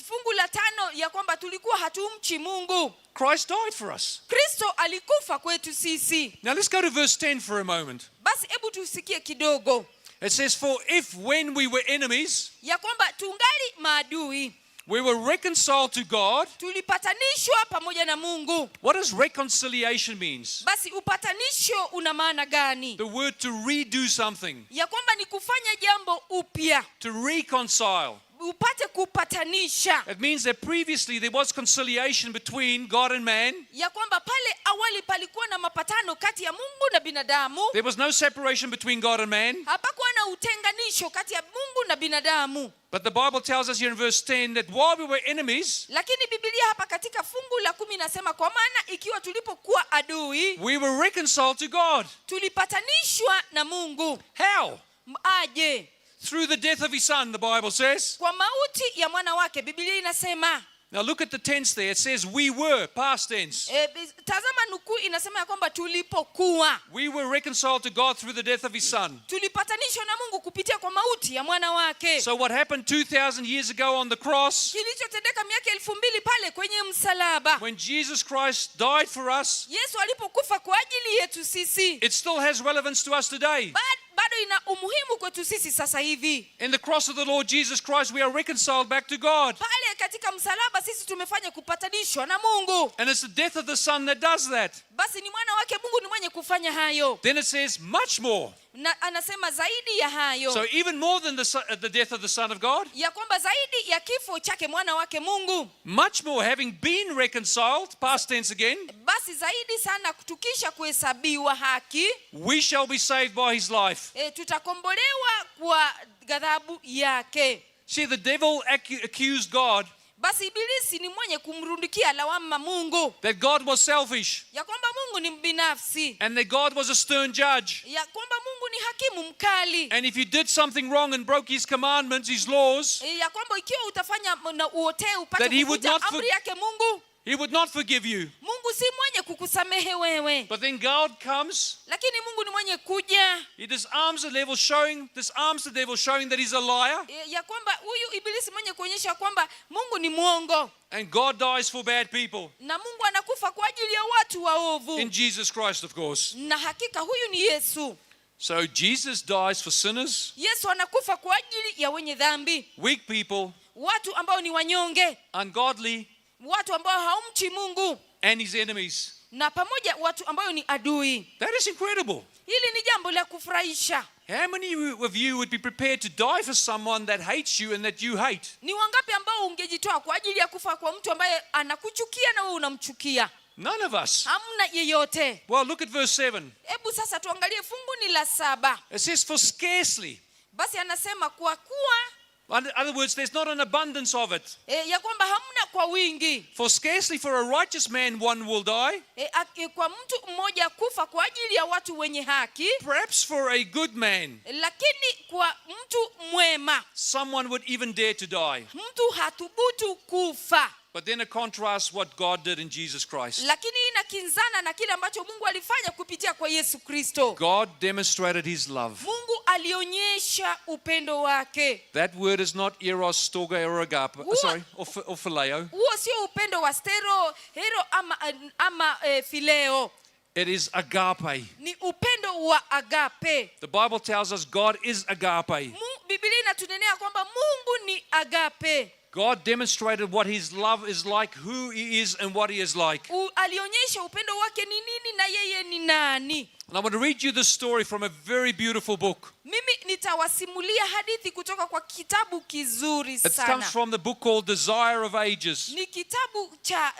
fungu la 5 ya kwamba tulikuwa hatumchi Mungu. Christ died for us. Kristo alikufa kwetu sisi. Now let's go to verse 10 for a moment. Basi hebu tusikie kidogo It says, "For if when we were enemies, ya kwamba tungali maadui, we were reconciled to God." tulipatanishwa pamoja na Mungu. What does reconciliation means? Basi upatanisho una maana gani? The word to redo something, Ya kwamba ni kufanya jambo upya, to reconcile. Upate kupatanisha. It means that previously there was conciliation between God and man. Ya kwamba pale awali palikuwa na mapatano kati ya Mungu na binadamu. There was no separation between God and man. Hapakuwa na utenganisho kati ya Mungu na binadamu. But the Bible tells us here in verse 10 that while we were enemies, Lakini Biblia hapa katika fungu la 10 inasema kwa maana ikiwa tulipokuwa adui, we were reconciled to God. Tulipatanishwa na Mungu. How? Aje? Through the death of his son, the Bible says. Kwa mauti ya mwana wake, Biblia inasema. Now look at the tense there. It says we were, past tense. Tazama nukuu inasema ya kwamba tulipokuwa. We were reconciled to God through the death of his son. Tulipatanishwa na Mungu kupitia kwa mauti ya mwana wake. So what happened 2,000 years ago on the cross, Kilichotendeka miaka 2000 pale kwenye msalaba, when Jesus Christ died for us, Yesu alipokufa kwa ajili yetu sisi, it still has relevance to us today. Bado ina umuhimu kwetu sisi sasa hivi. In the cross of the Lord Jesus Christ, we are reconciled back to God. Pale katika msalaba sisi tumefanya kupatanishwa na Mungu. And it's the death of the Son that does that. Basi ni mwana wake Mungu ni mwenye kufanya hayo. Then it says much more. Na anasema zaidi ya hayo. So even more than the death of the Son of God. Ya kwamba zaidi ya kifo chake mwana wake Mungu. Much more, having been reconciled, past tense again. Basi zaidi sana tukisha kuhesabiwa haki, We shall be saved by his life. Tutakombolewa kwa ghadhabu yake. See, the devil accused God Basi ibilisi ni mwenye kumrundikia lawama Mungu, that God was selfish ya kwamba Mungu ni mbinafsi, and that God was a stern judge. ya kwamba Mungu ni hakimu mkali, And if you did something wrong and broke his commandments, his laws, ya kwamba ikiwa utafanya na uotee upate that he would kuvunja not amri yake Mungu, he would not forgive you. Mungu si mwenye kukusamehe wewe. But then God comes, Lakini Mungu ni mwenye kuja, he disarms the devil, showing, disarms the devil, showing that he's a liar. Ya kwamba huyu ibilisi mwenye kuonyesha kwamba Mungu ni mwongo. And God dies for bad people. Na Mungu anakufa kwa ajili ya watu waovu. In Jesus Christ, of course. Na hakika huyu ni Yesu. So Jesus dies for sinners, Yesu anakufa kwa ajili ya wenye dhambi, weak people, watu ambao ni wanyonge, ungodly, watu ambao haumchi Mungu, and his enemies. na pamoja watu ambao ni adui. That is incredible. Hili ni jambo la kufurahisha. How many of you would be prepared to die for someone that hates you and that you hate? Ni wangapi ambao ungejitoa kwa ajili ya kufa kwa mtu ambaye anakuchukia na wewe unamchukia? None of us. Hamna yeyote. Well, look at verse 7. Hebu sasa tuangalie fungu ni la 7. It says, for scarcely. Basi anasema kwa kuwa, In other words, there's not an abundance of it. Ya kwamba hamna kwa wingi. For scarcely for a righteous man one will die. Kwa mtu mmoja kufa kwa ajili ya watu wenye haki. Perhaps for a good man, Lakini kwa mtu mwema, someone would even dare to die. mtu hathubutu kufa. But then it contrasts what God did in Jesus Christ. Lakini inakinzana na kile ambacho Mungu alifanya kupitia kwa Yesu Kristo. God demonstrated his love. Mungu Alionyesha upendo wake. That word is not eros, storge, or agape. What? Sorry, or phileo. Huo sio upendo wa stero hero ama fileo. It is agape. Ni upendo wa agape. The Bible tells us God is agape. Biblia inatunenea kwamba Mungu ni agape. God demonstrated what his love is like, who he is, and what he is like. Alionyesha upendo wake ni nini na yeye ni nani. And I want to read you this story from a very beautiful book. Mimi nitawasimulia hadithi kutoka kwa kitabu kizuri It comes sana. from the book called Desire of Ages. Ni kitabu cha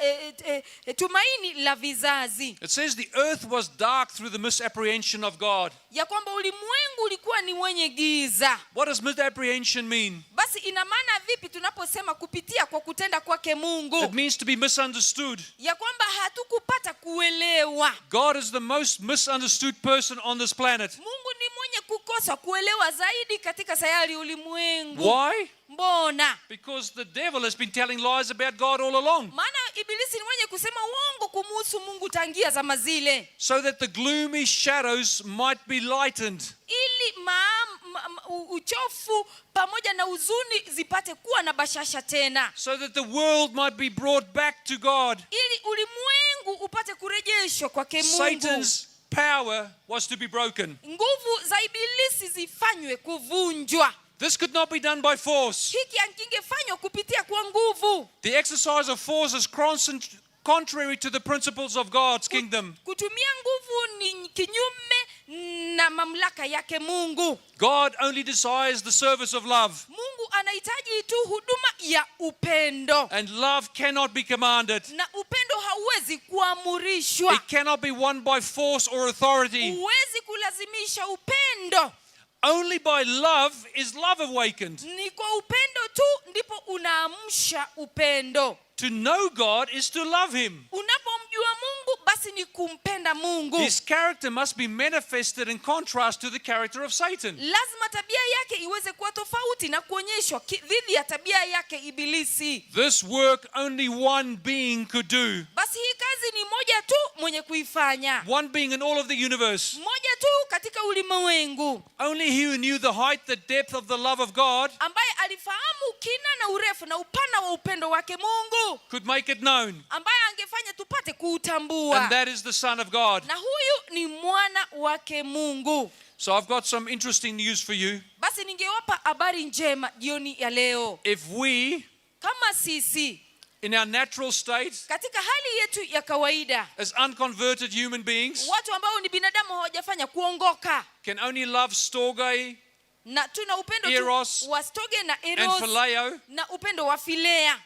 Tumaini la Vizazi. It says the earth was dark through the misapprehension of God. Ya kwamba ulimwengu ulikuwa ni wenye giza. What does misapprehension mean? Basi ina maana vipi tunaposema kupitia kwa kutenda kwake Mungu? It means to be misunderstood. Ya kwamba hatukupata kuelewa. God is the most misunderstood person on this planet. Mungu ni mwenye kukosa kuelewa zaidi katika sayari ulimwengu. Why? Mbona? Because the devil has been telling lies about God all along. Maana ibilisi ni mwenye kusema uongo kumuhusu Mungu tangia zama zile. So that the gloomy shadows might be lightened. Ili uchofu pamoja na huzuni zipate kuwa na bashasha tena. So that the world might be brought back to God. Ili ulimwengu upate kurejeshwa kwake Mungu. Satan's power was to be broken. Nguvu za ibilisi zifanywe kuvunjwa. This could not be done by force. Hiki hakingefanywa kupitia kwa nguvu. The exercise of force is contrary to the principles of God's kingdom. Kutumia nguvu ni kinyume na mamlaka yake Mungu. God only desires the service of love. Mungu anahitaji tu huduma ya upendo. And love cannot be commanded. Na upendo hauwezi kuamrishwa. It cannot be won by force or authority. Huwezi kulazimisha upendo. Only by love is love awakened. Ni kwa upendo tu ndipo unaamsha upendo. To know God is to love him. Unapomjua Mungu basi ni kumpenda Mungu. His character must be manifested in contrast to the character of Satan. Lazima tabia yake iweze kuwa tofauti na kuonyeshwa dhidi ya tabia yake ibilisi. This work only one being could do. Basi hii kazi ni moja tu mwenye kuifanya. One being in all of the universe. Mmoja tu katika ulimwengu. Only he who knew the height, the depth of the love of God ambaye alifahamu kina na urefu na upana wa upendo wake Mungu, could make it known. ambaye angefanya tupate kuutambua. And that is the Son of God. Na huyu ni mwana wake Mungu. So I've got some interesting news for you. Basi ningewapa habari njema jioni ya leo. If we, kama sisi, in our natural state, katika hali yetu ya kawaida, as unconverted human beings, watu ambao ni binadamu hawajafanya kuongoka, can only love storge na tuna upendo Eros, tu wa storge na and eros, phileo, na upendo wa filea,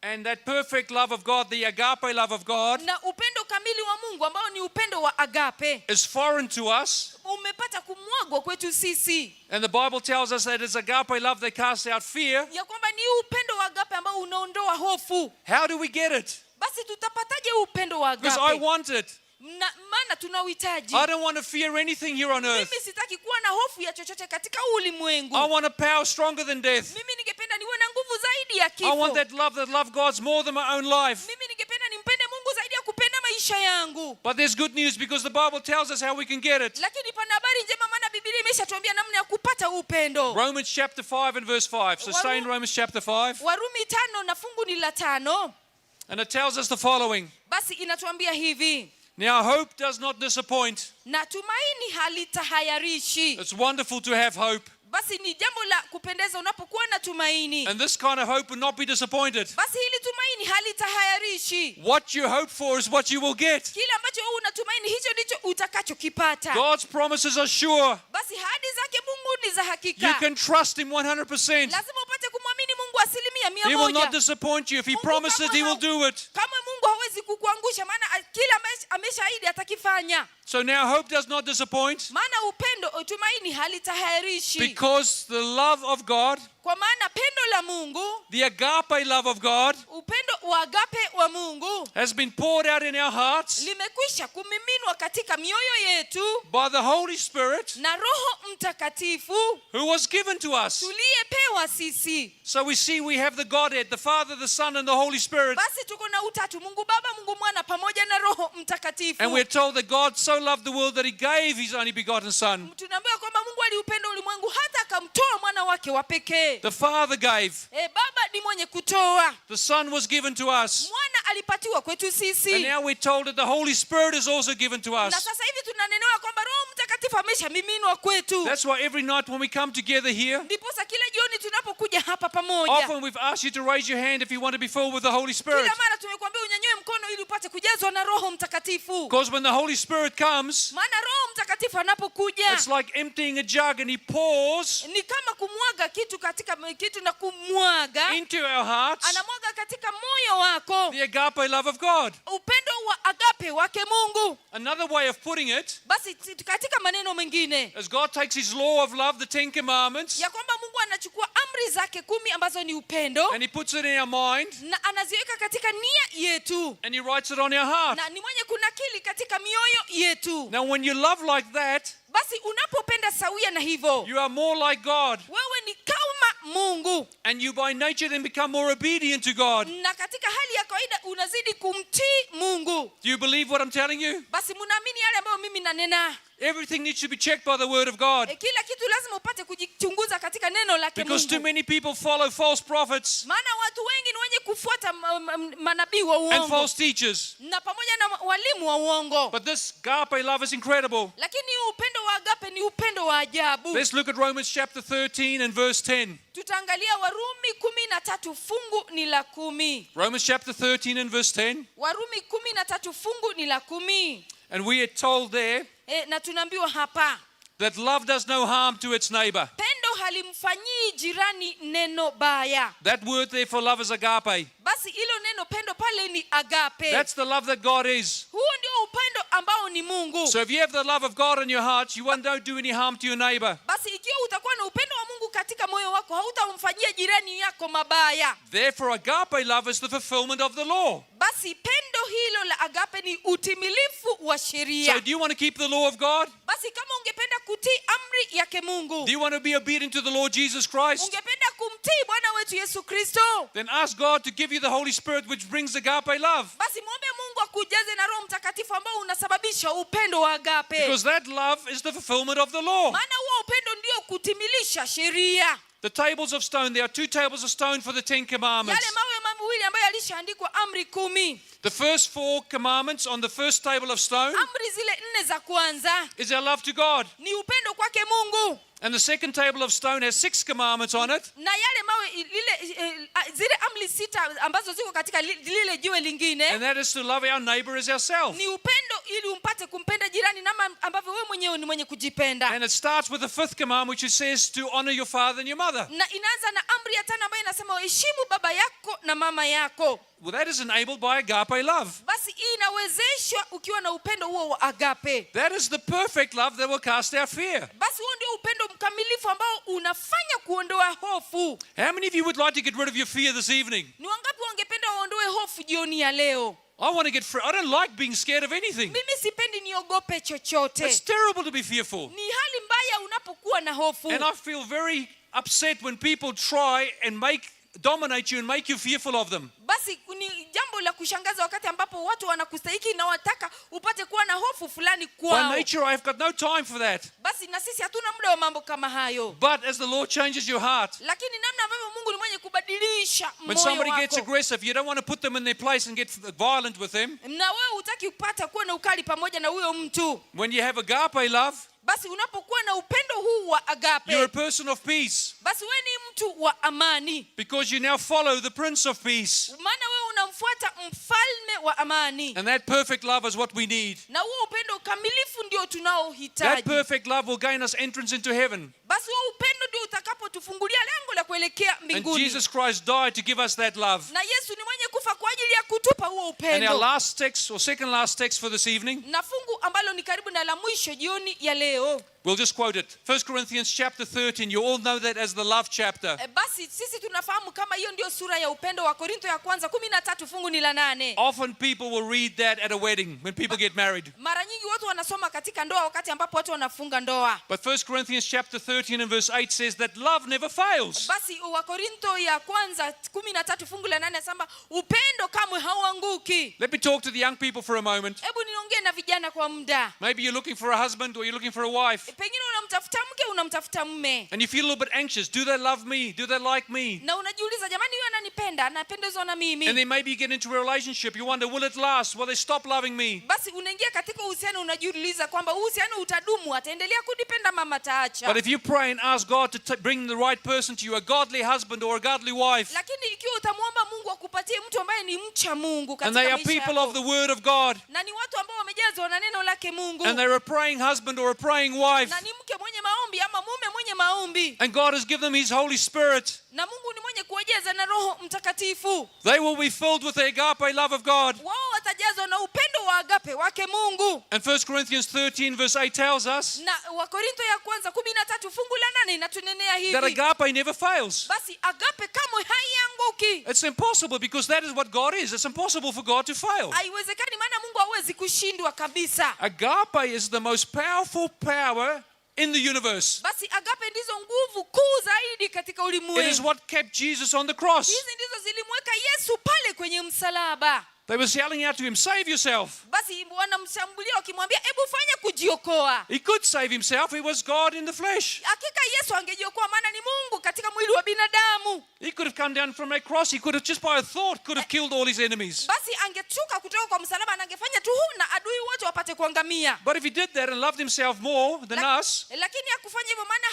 and that perfect love of God, the agape love of God, na upendo kamili wa Mungu ambao ni upendo wa agape, is foreign to us. umepata kumwagwa kwetu sisi. And the Bible tells us that it's agape love that casts out fear. Ya kwamba ni upendo wa agape ambao unaondoa hofu. How do we get it? Basi tutapataje upendo wa Because I agape? want it. Na, maana tunauhitaji. I don't want to fear anything here on earth. Mimi sitaki kuwa na hofu ya chochote katika ulimwengu. I want a power stronger than death. Mimi ningependa niwe na nguvu zaidi ya I want kifo. that love that love God's more than my own life. Mimi ningependa nimpende Mungu zaidi ya kupenda maisha yangu. But there's good news because the Bible tells us how we can get it. Lakini pana habari njema, maana Biblia imeshatuambia namna ya kupata upendo. Romans chapter 5 and verse 5. So stay in Romans chapter 5. Warumi 5 na fungu ni la 5. And it tells us the following. Basi inatuambia hivi. Now hope does not disappoint. Na tumaini halitahayarishi. It's wonderful to have hope. Basi ni jambo la kupendeza unapokuwa na tumaini. And this kind of hope will not be disappointed. Basi hili tumaini halitahayarishi. What you hope for is what you will get. Kile ambacho wewe unatumaini hicho ndicho utakachokipata. God's promises are sure. Basi ahadi zake Mungu ni za hakika. You can trust him 100%. Lazima upate kumwamini Mungu asilimia mia He will moja. not disappoint you. If he Mungu promises it, he will do it. Kamwe Mungu hawezi kukuangusha, maana kile ameshaahidi atakifanya. So now hope does not disappoint. Maana upendo, tumaini halitahayarishi. Because the love of God, Kwa maana pendo la Mungu, the agape love of God, upendo wa agape wa Mungu has been poured out in our hearts limekwisha kumiminwa katika mioyo yetu by the Holy Spirit na Roho Mtakatifu who was given to us. tuliyepewa sisi. So we see we have the Godhead, the Father, the Son, and the Holy Spirit. Basi tuko na utatu, Mungu Baba, Mungu Mwana pamoja na Roho Mtakatifu. And we're told that God so loved the world that he gave his only begotten Son. Tunaambiwa kwamba Mungu aliupenda ulimwengu ulimwengu hata akamtoa mwana wake wa pekee. The Father gave. Baba ni mwenye kutoa. The Son was given to us. Mwana alipatiwa kwetu And sisi. now we're told that the Holy Spirit is also given to Na us. sasa hivi tunanenewa kwamba Roho Mtakatifu ameshamiminwa kwetu. That's why every night when we come together here, Ndiposa kila jioni tunapokuja hapa pamoja, often we've asked you to raise your hand if you want to be filled with the Holy Spirit. kila mara tumekuambia unyanyue mkono ili upate kujazwa na Roho Mtakatifu. Because when the Holy Spirit comes, Maana Roho Mtakatifu anapokuja it's like emptying a jug and He pours ni kama kumwaga kitu katika kitu na kumwaga, into our hearts anamwaga katika moyo wako the agape love of God. upendo wa agape wake Mungu. Another way of putting it Basi katika maneno mengine is God takes His law of love, the Ten Commandments, ya kwamba Mungu anachukua amri zake 10 ambazo ni upendo and He puts it in our mind na anaziweka katika nia yetu and He writes it on our heart. na ni mwenye kunakili katika mioyo yetu. Now, when you love like that, Basi unapopenda sawia na hivyo, you are more like God, wewe ni kama Mungu, and you by nature then become more obedient to God. na katika hali ya kawaida unazidi kumtii Mungu. Do you believe what I'm telling you? Basi munaamini yale ambayo mimi nanena? Everything needs to be checked by the Word of God. Kila kitu lazima upate kujichunguza katika neno lake Because too Mungu, many people follow false prophets maana watu wengi ni wenye kufuata manabii wa and uongo false teachers. na pamoja na walimu wa uongo. But this agape love is incredible. Lakini huu upendo wa agape ni upendo wa ajabu. Let's look at Romans chapter 13 and verse 10. Tutaangalia Warumi 13 fungu ni la 10. Romans chapter 13 and verse 10. Warumi 13 fungu ni la 10. And we are told there Na tunaambiwa hapa that love does no harm to its neighbor. pendo halimfanyii jirani neno baya. That word there for love is agape. Basi hilo neno pendo pale ni agape. That's the love that God is. Huo ndio upendo ambao ni Mungu. So if you have the love of God in your heart, you won't do any harm to your neighbor. Basi ikiwa utakuwa na upendo wa Mungu katika moyo wako, hautamfanyia jirani yako mabaya. Therefore, agape love is the fulfillment of the law. Basi pendo hilo la agape ni utimilifu wa sheria. So do you want to keep the law of God? Basi kama ungependa kutii amri yake Mungu, Do you want to be obedient to the Lord Jesus Christ? ungependa kumtii Bwana wetu Yesu Kristo, Then ask God to give you the Holy Spirit, which brings agape love. basi muombe Mungu akujaze na Roho Mtakatifu ambao unasababisha upendo wa agape. Because that love is the fulfillment of the law. Maana huo upendo ndio kutimilisha sheria. The tables of stone, there are 2 tables of stone for the 10 Commandments. Yale mawe mawili ambayo yalishaandikwa amri 10. The first 4 commandments on the first table of stone Amri zile 4 za kwanza is our love to God. ni upendo kwake Mungu, And the second table of stone has 6 commandments on it. na yale mawe lile, zile amri 6 ambazo ziko katika lile jiwe lingine And that is to love our neighbor as ourselves. ni upendo ili umpate kumpenda jirani nama ambavyo wewe mwenyewe ni mwenye kujipenda. And it starts with the 5th commandment, which says to honor your father and your mother. Na inaanza na amri ya 5 ambayo inasema heshimu baba yako na mama yako. Well, that is enabled by agape love. Basi hii inawezeshwa ukiwa na upendo huo wa agape. That is the perfect love that will cast out fear. Basi huo ndio upendo mkamilifu ambao unafanya kuondoa hofu. How many of you would like to get rid of your fear this evening? Ni wangapi wangependa waondoe hofu jioni ya leo? I want to get free. I don't like being scared of anything. Mimi sipendi niogope chochote. It's terrible to be fearful. Ni hali mbaya unapokuwa na hofu. And I feel very upset when people try and dominate you and make you fearful of them. Basi ni jambo la kushangaza wakati ambapo watu wanakustahiki na wataka upate kuwa na hofu fulani By kwao. nature, I've got no time for that. Basi na sisi hatuna muda wa mambo kama hayo. But as the Lord changes your heart, Lakini namna ambavyo Mungu ni mwenye kubadilisha when moyo somebody gets wako, aggressive, you don't want to put them in their place and get violent with them. na wewe hutaki kupata kuwa na ukali pamoja na huyo mtu. When you have agape love, Basi unapokuwa na upendo huu wa agape, you're a person of peace basi wewe ni mtu wa amani, because you now follow the Prince of Peace. maana wewe unamfuata mfalme wa amani. And that perfect love is what we need. Na huo upendo kamilifu ndio That tunaohitaji. perfect love will gain us entrance into heaven. Basi huo upendo ndio utakapotufungulia lango la kuelekea And mbinguni. Jesus Christ died to give us that love. Na Yesu ni mwenye kufa kwa ajili ya kutupa huo And our upendo. last text, or second last text for this evening, Na fungu ambalo ni karibu na la mwisho jioni ya leo, we'll just quote it. 1 Corinthians chapter 13. You all know that as the love chapter. Basi sisi tunafahamu kama hiyo ndio sura ya upendo wa Korintho ya kwanza 13 fungu ni la 8. Often people will read that at a wedding when people get married. Mara nyingi watu wanasoma katika ndoa wakati ambapo watu wanafunga ndoa. But 1 Corinthians chapter 13 and verse 8 says that love never fails. Basi wa Korintho ya kwanza 13 fungu la 8 nasema upendo kamwe hauanguki. Let me talk to the young people for a moment. Hebu niongee na vijana kwa muda. Maybe you're looking for a husband or you're looking for a wife. Pengine unamtafuta Unamtafuta mke, unamtafuta mme. And you feel a little bit anxious. Do they love me? Do they like me? Na unajiuliza, jamani, huyu ananipenda, anapendezwa na mimi? And then maybe you get into a relationship. You wonder, will it last? Will they stop loving me? Basi unaingia katika uhusiano, unajiuliza kwamba huu uhusiano utadumu, ataendelea kunipenda, mama ataacha? But if you pray and ask God to bring the right person to you, a godly husband or a godly wife, Lakini ikiwa utamwomba Mungu akupatie mtu ambaye ni mcha Mungu and katika they are maisha people yako, of the Word of God, na ni watu ambao wamejazwa na neno lake Mungu, and they're a praying husband or a praying wife, na ni mke mwenye maombi ama mume mwenye maombi, and God has given them His Holy Spirit, na Mungu ni mwenye kuwajaza na Roho Mtakatifu, they will be filled with the agape love of God. Wao watajazwa na upendo wa agape wake Mungu. And 1 Corinthians 13, verse 8 tells us Na Wakorintho ya kwanza 13 fungu la 8 inatunenea that hivi, agape never fails. Basi agape kamwe haianguki. It's impossible because that is what God is. It's impossible for God to fail. Haiwezekani, maana Mungu hawezi kushindwa kabisa. Agape is the most powerful power in the universe. Basi agape ndizo nguvu kuu zaidi katika It is ulimwengu. what kept Jesus on the cross. Hizi ndizo zilimweka Yesu pale kwenye msalaba. They were yelling out to him, "Save yourself." Basi wanamshambulia wakimwambia, hebu fanya kujiokoa. He could save himself. He was God in the flesh. Hakika Yesu angejiokoa, maana ni Mungu katika mwili wa binadamu. He could have come down from a cross. He could have, just by a thought, could have killed all his enemies. Basi angeshuka kutoka kwa msalaba na angefanya tu huu na adui wote wapate kuangamia. But if he did that and loved himself more than us, Lakini hakufanya hivyo, maana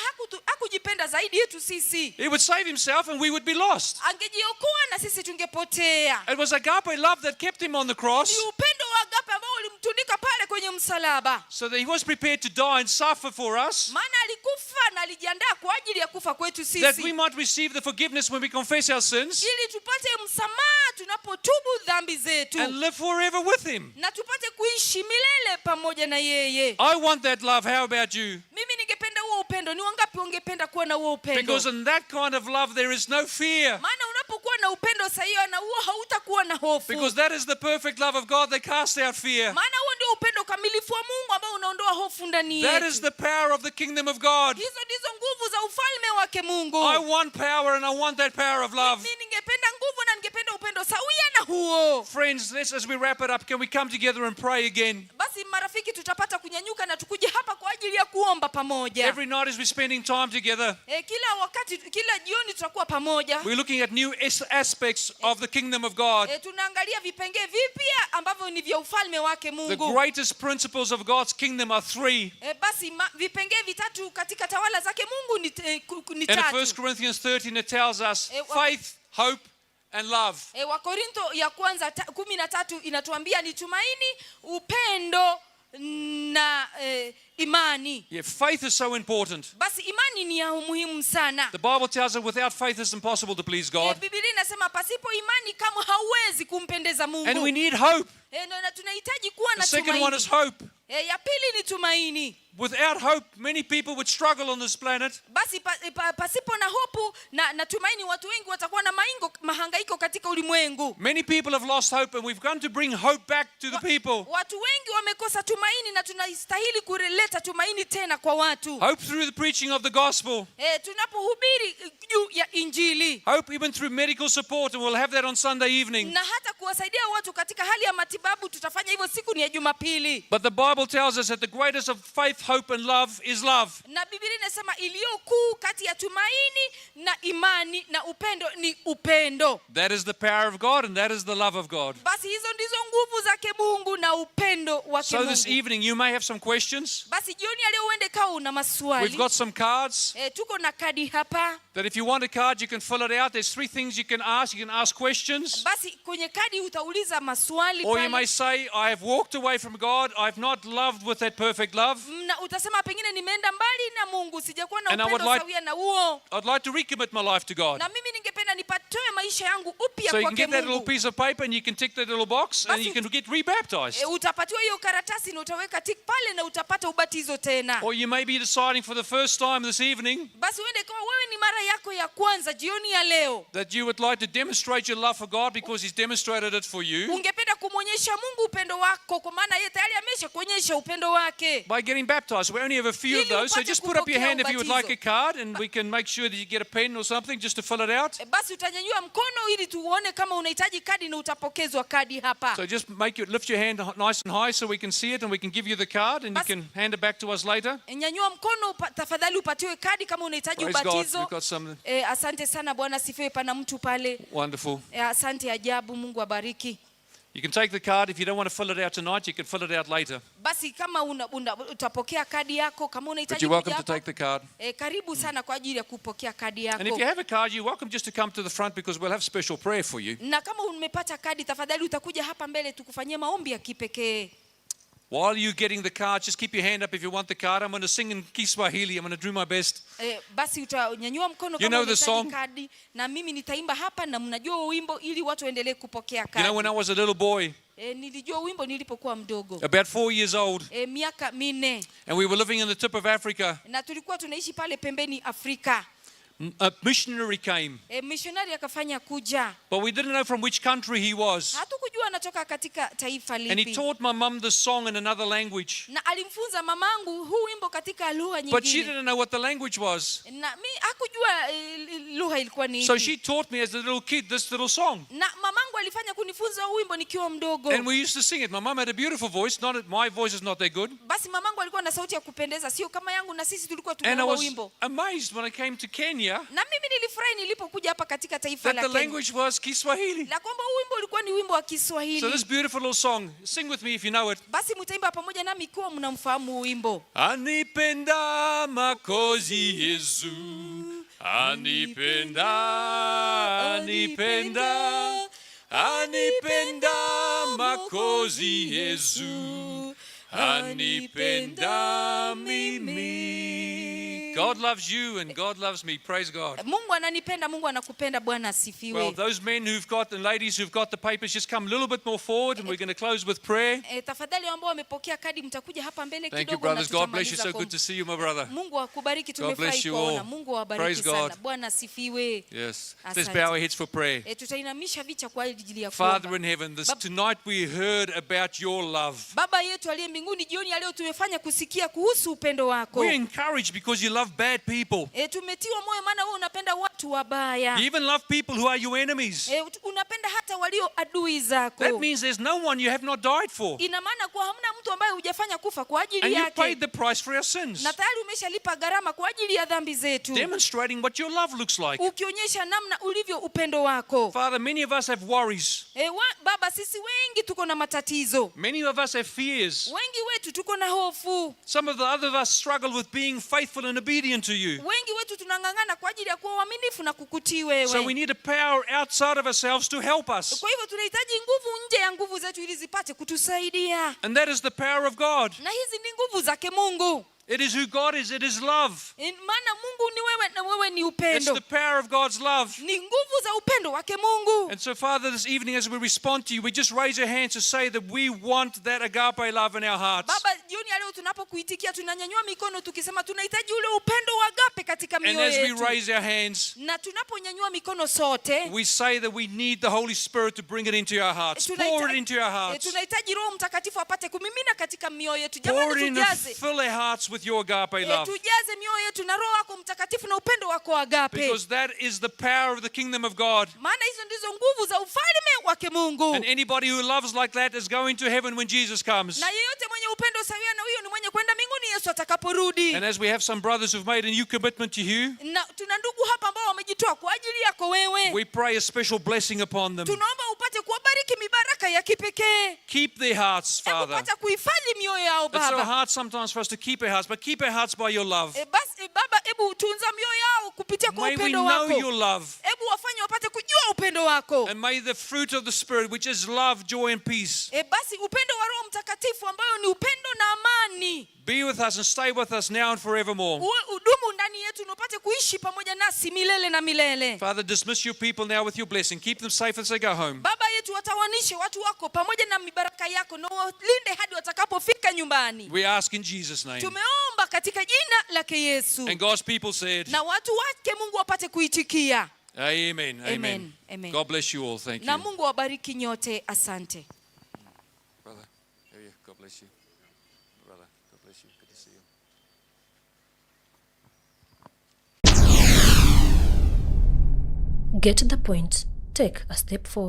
hakujipenda zaidi yetu sisi. He would save himself and we would be lost. Angejiokoa na sisi tungepotea. It was agape love that kept him on the cross Ni upendo wa agape ambao ulimtundika pale kwenye msalaba, so that he was prepared to die and suffer for us, maana alikufa na alijiandaa kwa ajili ya kufa kwetu that we sisi, might receive the forgiveness when we confess our sins ili tupate msamaha tunapotubu dhambi zetu and live forever with him. Na tupate kuishi milele pamoja na yeye. I want that love. How about you? Mimi ningependa huo upendo. Ni wangapi wangependa kuwa na huo upendo? Because in that kind of love, there is no fear. Maana unapokuwa na upendo sahihi na huo, hautakuwa na hofu. Because that is the perfect love of God that casts out fear. Maana huo ndio upendo kamilifu wa Mungu ambao unaondoa hofu ndani That yetu. is the power of the kingdom of God. Hizo ndizo nguvu za ufalme wake Mungu. I want power and I want that power of love. Mimi ningependa nguvu na ningependa upendo sawia na huo. Friends, let's, as we wrap it up, can we come together and pray again? Basi marafiki, tutapata kunyanyuka na tukuje hapa kwa ajili ya kuomba pamoja. Every night as we're spending time together, E, kila wakati, kila jioni tutakuwa pamoja. we're looking at new aspects of the kingdom of God. E, tunaangalia vipengee vipya ambavyo ni vya ufalme wake The Mungu. greatest principles of God's kingdom are three. E, basi vipengee vitatu katika tawala zake Mungu ni And in 1 tatu. Corinthians 13, it tells us faith, hope, and love. E, Wakorinto ya kwanza 13 inatuambia ni tumaini, upendo na imani. Yeah, faith is so important. Basi imani ni ya umuhimu sana. The Bible tells us without faith it's impossible to please God. Biblia inasema pasipo imani kamwe hauwezi kumpendeza Mungu. And we need hope. Na tunahitaji kuwa The na second one tumaini. is hope. Ya pili ni tumaini. Without hope, many people would struggle on this planet. Basi pasipo na hope na tumaini, watu wengi watakuwa na mahangaiko katika ulimwengu. Many people have lost hope, and we've come to bring hope back to the people. Watu wengi wamekosa tumaini na tunastahili kuleta tumaini tena kwa watu. Hope through the preaching of the gospel. Tunapohubiri juu ya Injili. Hope even through medical support, and we'll have that on Sunday evening. Na hata kuwasaidia watu katika hali ya matibabu, tutafanya hivyo siku ni ya Jumapili. But the Bible tells us that the greatest of faith, hope, and love is love. Na Biblia inasema iliyo kuu kati ya tumaini na imani na upendo ni upendo. That is the power of God, and that is the love of God. Basi hizo ndizo nguvu zake Mungu na upendo wake So this Mungu. Evening, you may have some questions. Basi jioni ya leo uende kawa una maswali. We've got some cards Tuko na kadi hapa. That if you want a card, you can fill it out. There's three things you can ask. You can ask questions. Basi kwenye kadi utauliza maswali Or you pale. may say, "I have walked away from God. I've not loved with that perfect love. Na utasema pengine nimeenda mbali na Mungu, sijakuwa na And I would upendo sawia na huo. I'd like to recommit my life to God." Na mimi ningependa nipatoe maisha yangu upya So you can kwake get that little Mungu. piece of paper and you can tick that little box and you Basi- can get rebaptized. Utapatiwa hiyo karatasi na utaweka tick pale na utapata ubatizo tena. Or you may be deciding for the first time this evening Basi uende kama wewe ni mara yako ya kwanza jioni ya leo, that you would like to demonstrate your love for God because He's demonstrated it for you. Ungependa Kumwonyesha Mungu upendo wako, kwa maana yeye tayari amesha kuonyesha upendo wake. By getting baptized. We only have a few of Ili those, so upate just put up your kupokea hand if you would like a ubatizo. Card, and we can make sure that you get a pen or something just to fill it out. E, basi utanyanyua mkono ili tuone kama unahitaji kadi na utapokezwa kadi hapa. So just make it lift your hand nice and high so we can see it and we can give you the card and you Bas- can hand it back to us later. E, nyanyua mkono tafadhali upatiwe kadi kama unahitaji Praise God. ubatizo. We've got some E, asante sana, Bwana asifiwe. Pana mtu pale. Wonderful. E, asante ajabu, Mungu abariki. You can take the card. If you don't want to fill it out tonight, you can fill it out later. Basi kama utapokea kadi yako kama But unahitaji you're welcome kuja to hapa, take the card. e, karibu sana kwa ajili ya kupokea kadi And if yako. you have a card, you're welcome just to come to the front because we'll have special prayer for you. Na kama umepata kadi, tafadhali utakuja hapa mbele tukufanyie maombi ya kipekee. While you're getting the card, just keep your hand up if you want the card. I'm going to sing in Kiswahili. I'm going to do my best. E, basi utanyanyua mkono You kama know the unahitaji song? kadi na mimi nitaimba hapa na mnajua huo wimbo ili watu waendelee kupokea You kadi. know, when I was a little boy, E, nilijua wimbo nilipokuwa mdogo, about 4 years old, e, miaka 4, and we were living in the tip of Africa, na tulikuwa tunaishi pale pembeni Afrika. A missionary came, E, mishonari akafanya kuja, but we didn't know from which country he was. Hatukujua anatoka katika taifa And he lipi, taught my mum the song in another language, na alimfunza mamangu huu wimbo katika lugha but she nyingine, didn't know what the language was. Na mi hakujua lugha ilikuwa ni So ipi. she taught me as a little kid this little song. Na mamangu alifanya kunifunza huu wimbo nikiwa mdogo. And we used to sing it. My mum had a beautiful voice. Not my voice is not that good. Basi mamangu alikuwa na sauti ya kupendeza, sio kama yangu, na sisi tulikuwa And I tunaimba was wimbo. Amazed when I came to Kenya Na mimi nilifurahi nilipokuja hapa katika taifa that la the Kenya language was Kiswahili. la kwamba huu wimbo ulikuwa ni wimbo wa So Kiswahili. this beautiful little song, sing with me if you know it. Basi mtaimba pamoja nami ikiwa mnamfahamu huu wimbo. Anipenda Mwokozi Yesu, anipenda, anipenda, anipenda Mwokozi Yesu, anipenda mimi. God loves you and God loves me. Praise God. Mungu ananipenda, Mungu anakupenda, Bwana asifiwe. Well, those men who've got and ladies who've got the papers, just come a little bit more forward and we're going to close with prayer. E, tafadhali ambao wamepokea kadi mtakuja hapa mbele Thank you, kidogo na brothers. God bless you. tutamaliza So kwa good to see you, my brother. Mungu akubariki, God bless tumefurahi you kuwaona. all. Mungu awabariki Praise sana. God. Bwana asifiwe. Yes. Let's Asante. bow our heads for prayer. E, tutainamisha vichwa kwa ajili ya Father kuomba. in heaven, this Bab- tonight we heard about your love. Baba yetu aliye mbinguni, jioni ya leo tumefanya kusikia kuhusu upendo wako. We're encouraged because you love bad people. E, tumetiwa moyo maana wewe unapenda watu wabaya. You even love people who are your enemies. E, unapenda hata walio adui zako. That means there's no one you have not died for. Ina maana kuwa hamna mtu ambaye hujafanya kufa kwa ajili And you yake, paid the price for our sins, na tayari umeshalipa gharama kwa ajili ya dhambi zetu, demonstrating what your love looks like. Ukionyesha namna ulivyo upendo wako. Father, many of us have worries. E, Baba, sisi wengi tuko na matatizo, Many of us have fears. Wengi wetu tuko na hofu, Some of the other of us struggle with being faithful and obedient to you. Wengi wetu tunang'ang'ana kwa ajili ya kuwa waaminifu na kukutii wewe. So we need a power outside of ourselves to help us. Kwa hivyo tunahitaji nguvu nje ya nguvu zetu ili zipate kutusaidia, And that is the power of God. Na hizi ni nguvu zake Mungu. It is who God is. It is love. Maana Mungu ni wewe na wewe ni It's upendo, the power of God's love. Ni nguvu za upendo wake Mungu. And so, Father, this evening as we respond to you, we just raise our hands to say that we want that agape love in our hearts. Baba, jioni ya leo tunapokuitikia tunanyanyua mikono tukisema tunahitaji ule upendo wa agape katika And mioyo as we yetu. raise our hands, Na tunaponyanyua mikono sote, we say that we need the Holy Spirit to bring it into our hearts. Pour it into our hearts. Tunahitaji Roho Mtakatifu apate kumimina katika mioyo yetu. Pour Jamani, it in and tujaze fill our hearts with your agape love. Tujaze mioyo yetu na Roho wako Mtakatifu na upendo wako agape, Because that is the power of the kingdom of God. Maana hizo ndizo nguvu za ufalme wake Mungu. And anybody who loves like that is going to heaven when Jesus comes. Na yeyote mwenye upendo sawia na huyo ni mwenye kwenda mbinguni Yesu atakaporudi. And as we have some brothers who've made a new commitment to you, Na tuna ndugu hapa ambao wamejitoa kwa ajili yako wewe, we pray a special blessing upon them. Tunaomba upate kuwabariki mibaraka ya kipekee. Keep their hearts, Hebu Father. pata kuhifadhi mioyo yao, It's so Baba. hard sometimes for us to keep our hearts, but keep our hearts by your love. E, basi Baba, hebu tunza mioyo yao kupitia kwa May we upendo know wako. your love. Hebu wafanye wapate kujua upendo wako. And may the fruit of the Spirit, which is love, joy, and peace, E, basi upendo wa Roho Mtakatifu ambayo ni upendo na amani be with us and stay with us now and forevermore. Uwe udumu ndani yetu na upate kuishi pamoja nasi milele na milele. Father, dismiss your people now with your blessing. Keep them safe as they go home. Baba yetu, watawanishe watu wako pamoja na mibaraka yako na walinde hadi watakapofika nyumbani. We ask in Jesus' name. Tumeomba katika jina lake Yesu. And God's people said, Na watu wake Mungu wapate kuitikia. Amen. Amen. Amen. Amen. God bless you all. Thank Na you. Mungu awabariki nyote. Asante. bless you. Brother, God bless you. Good to see you. Get the point. Take a step forward.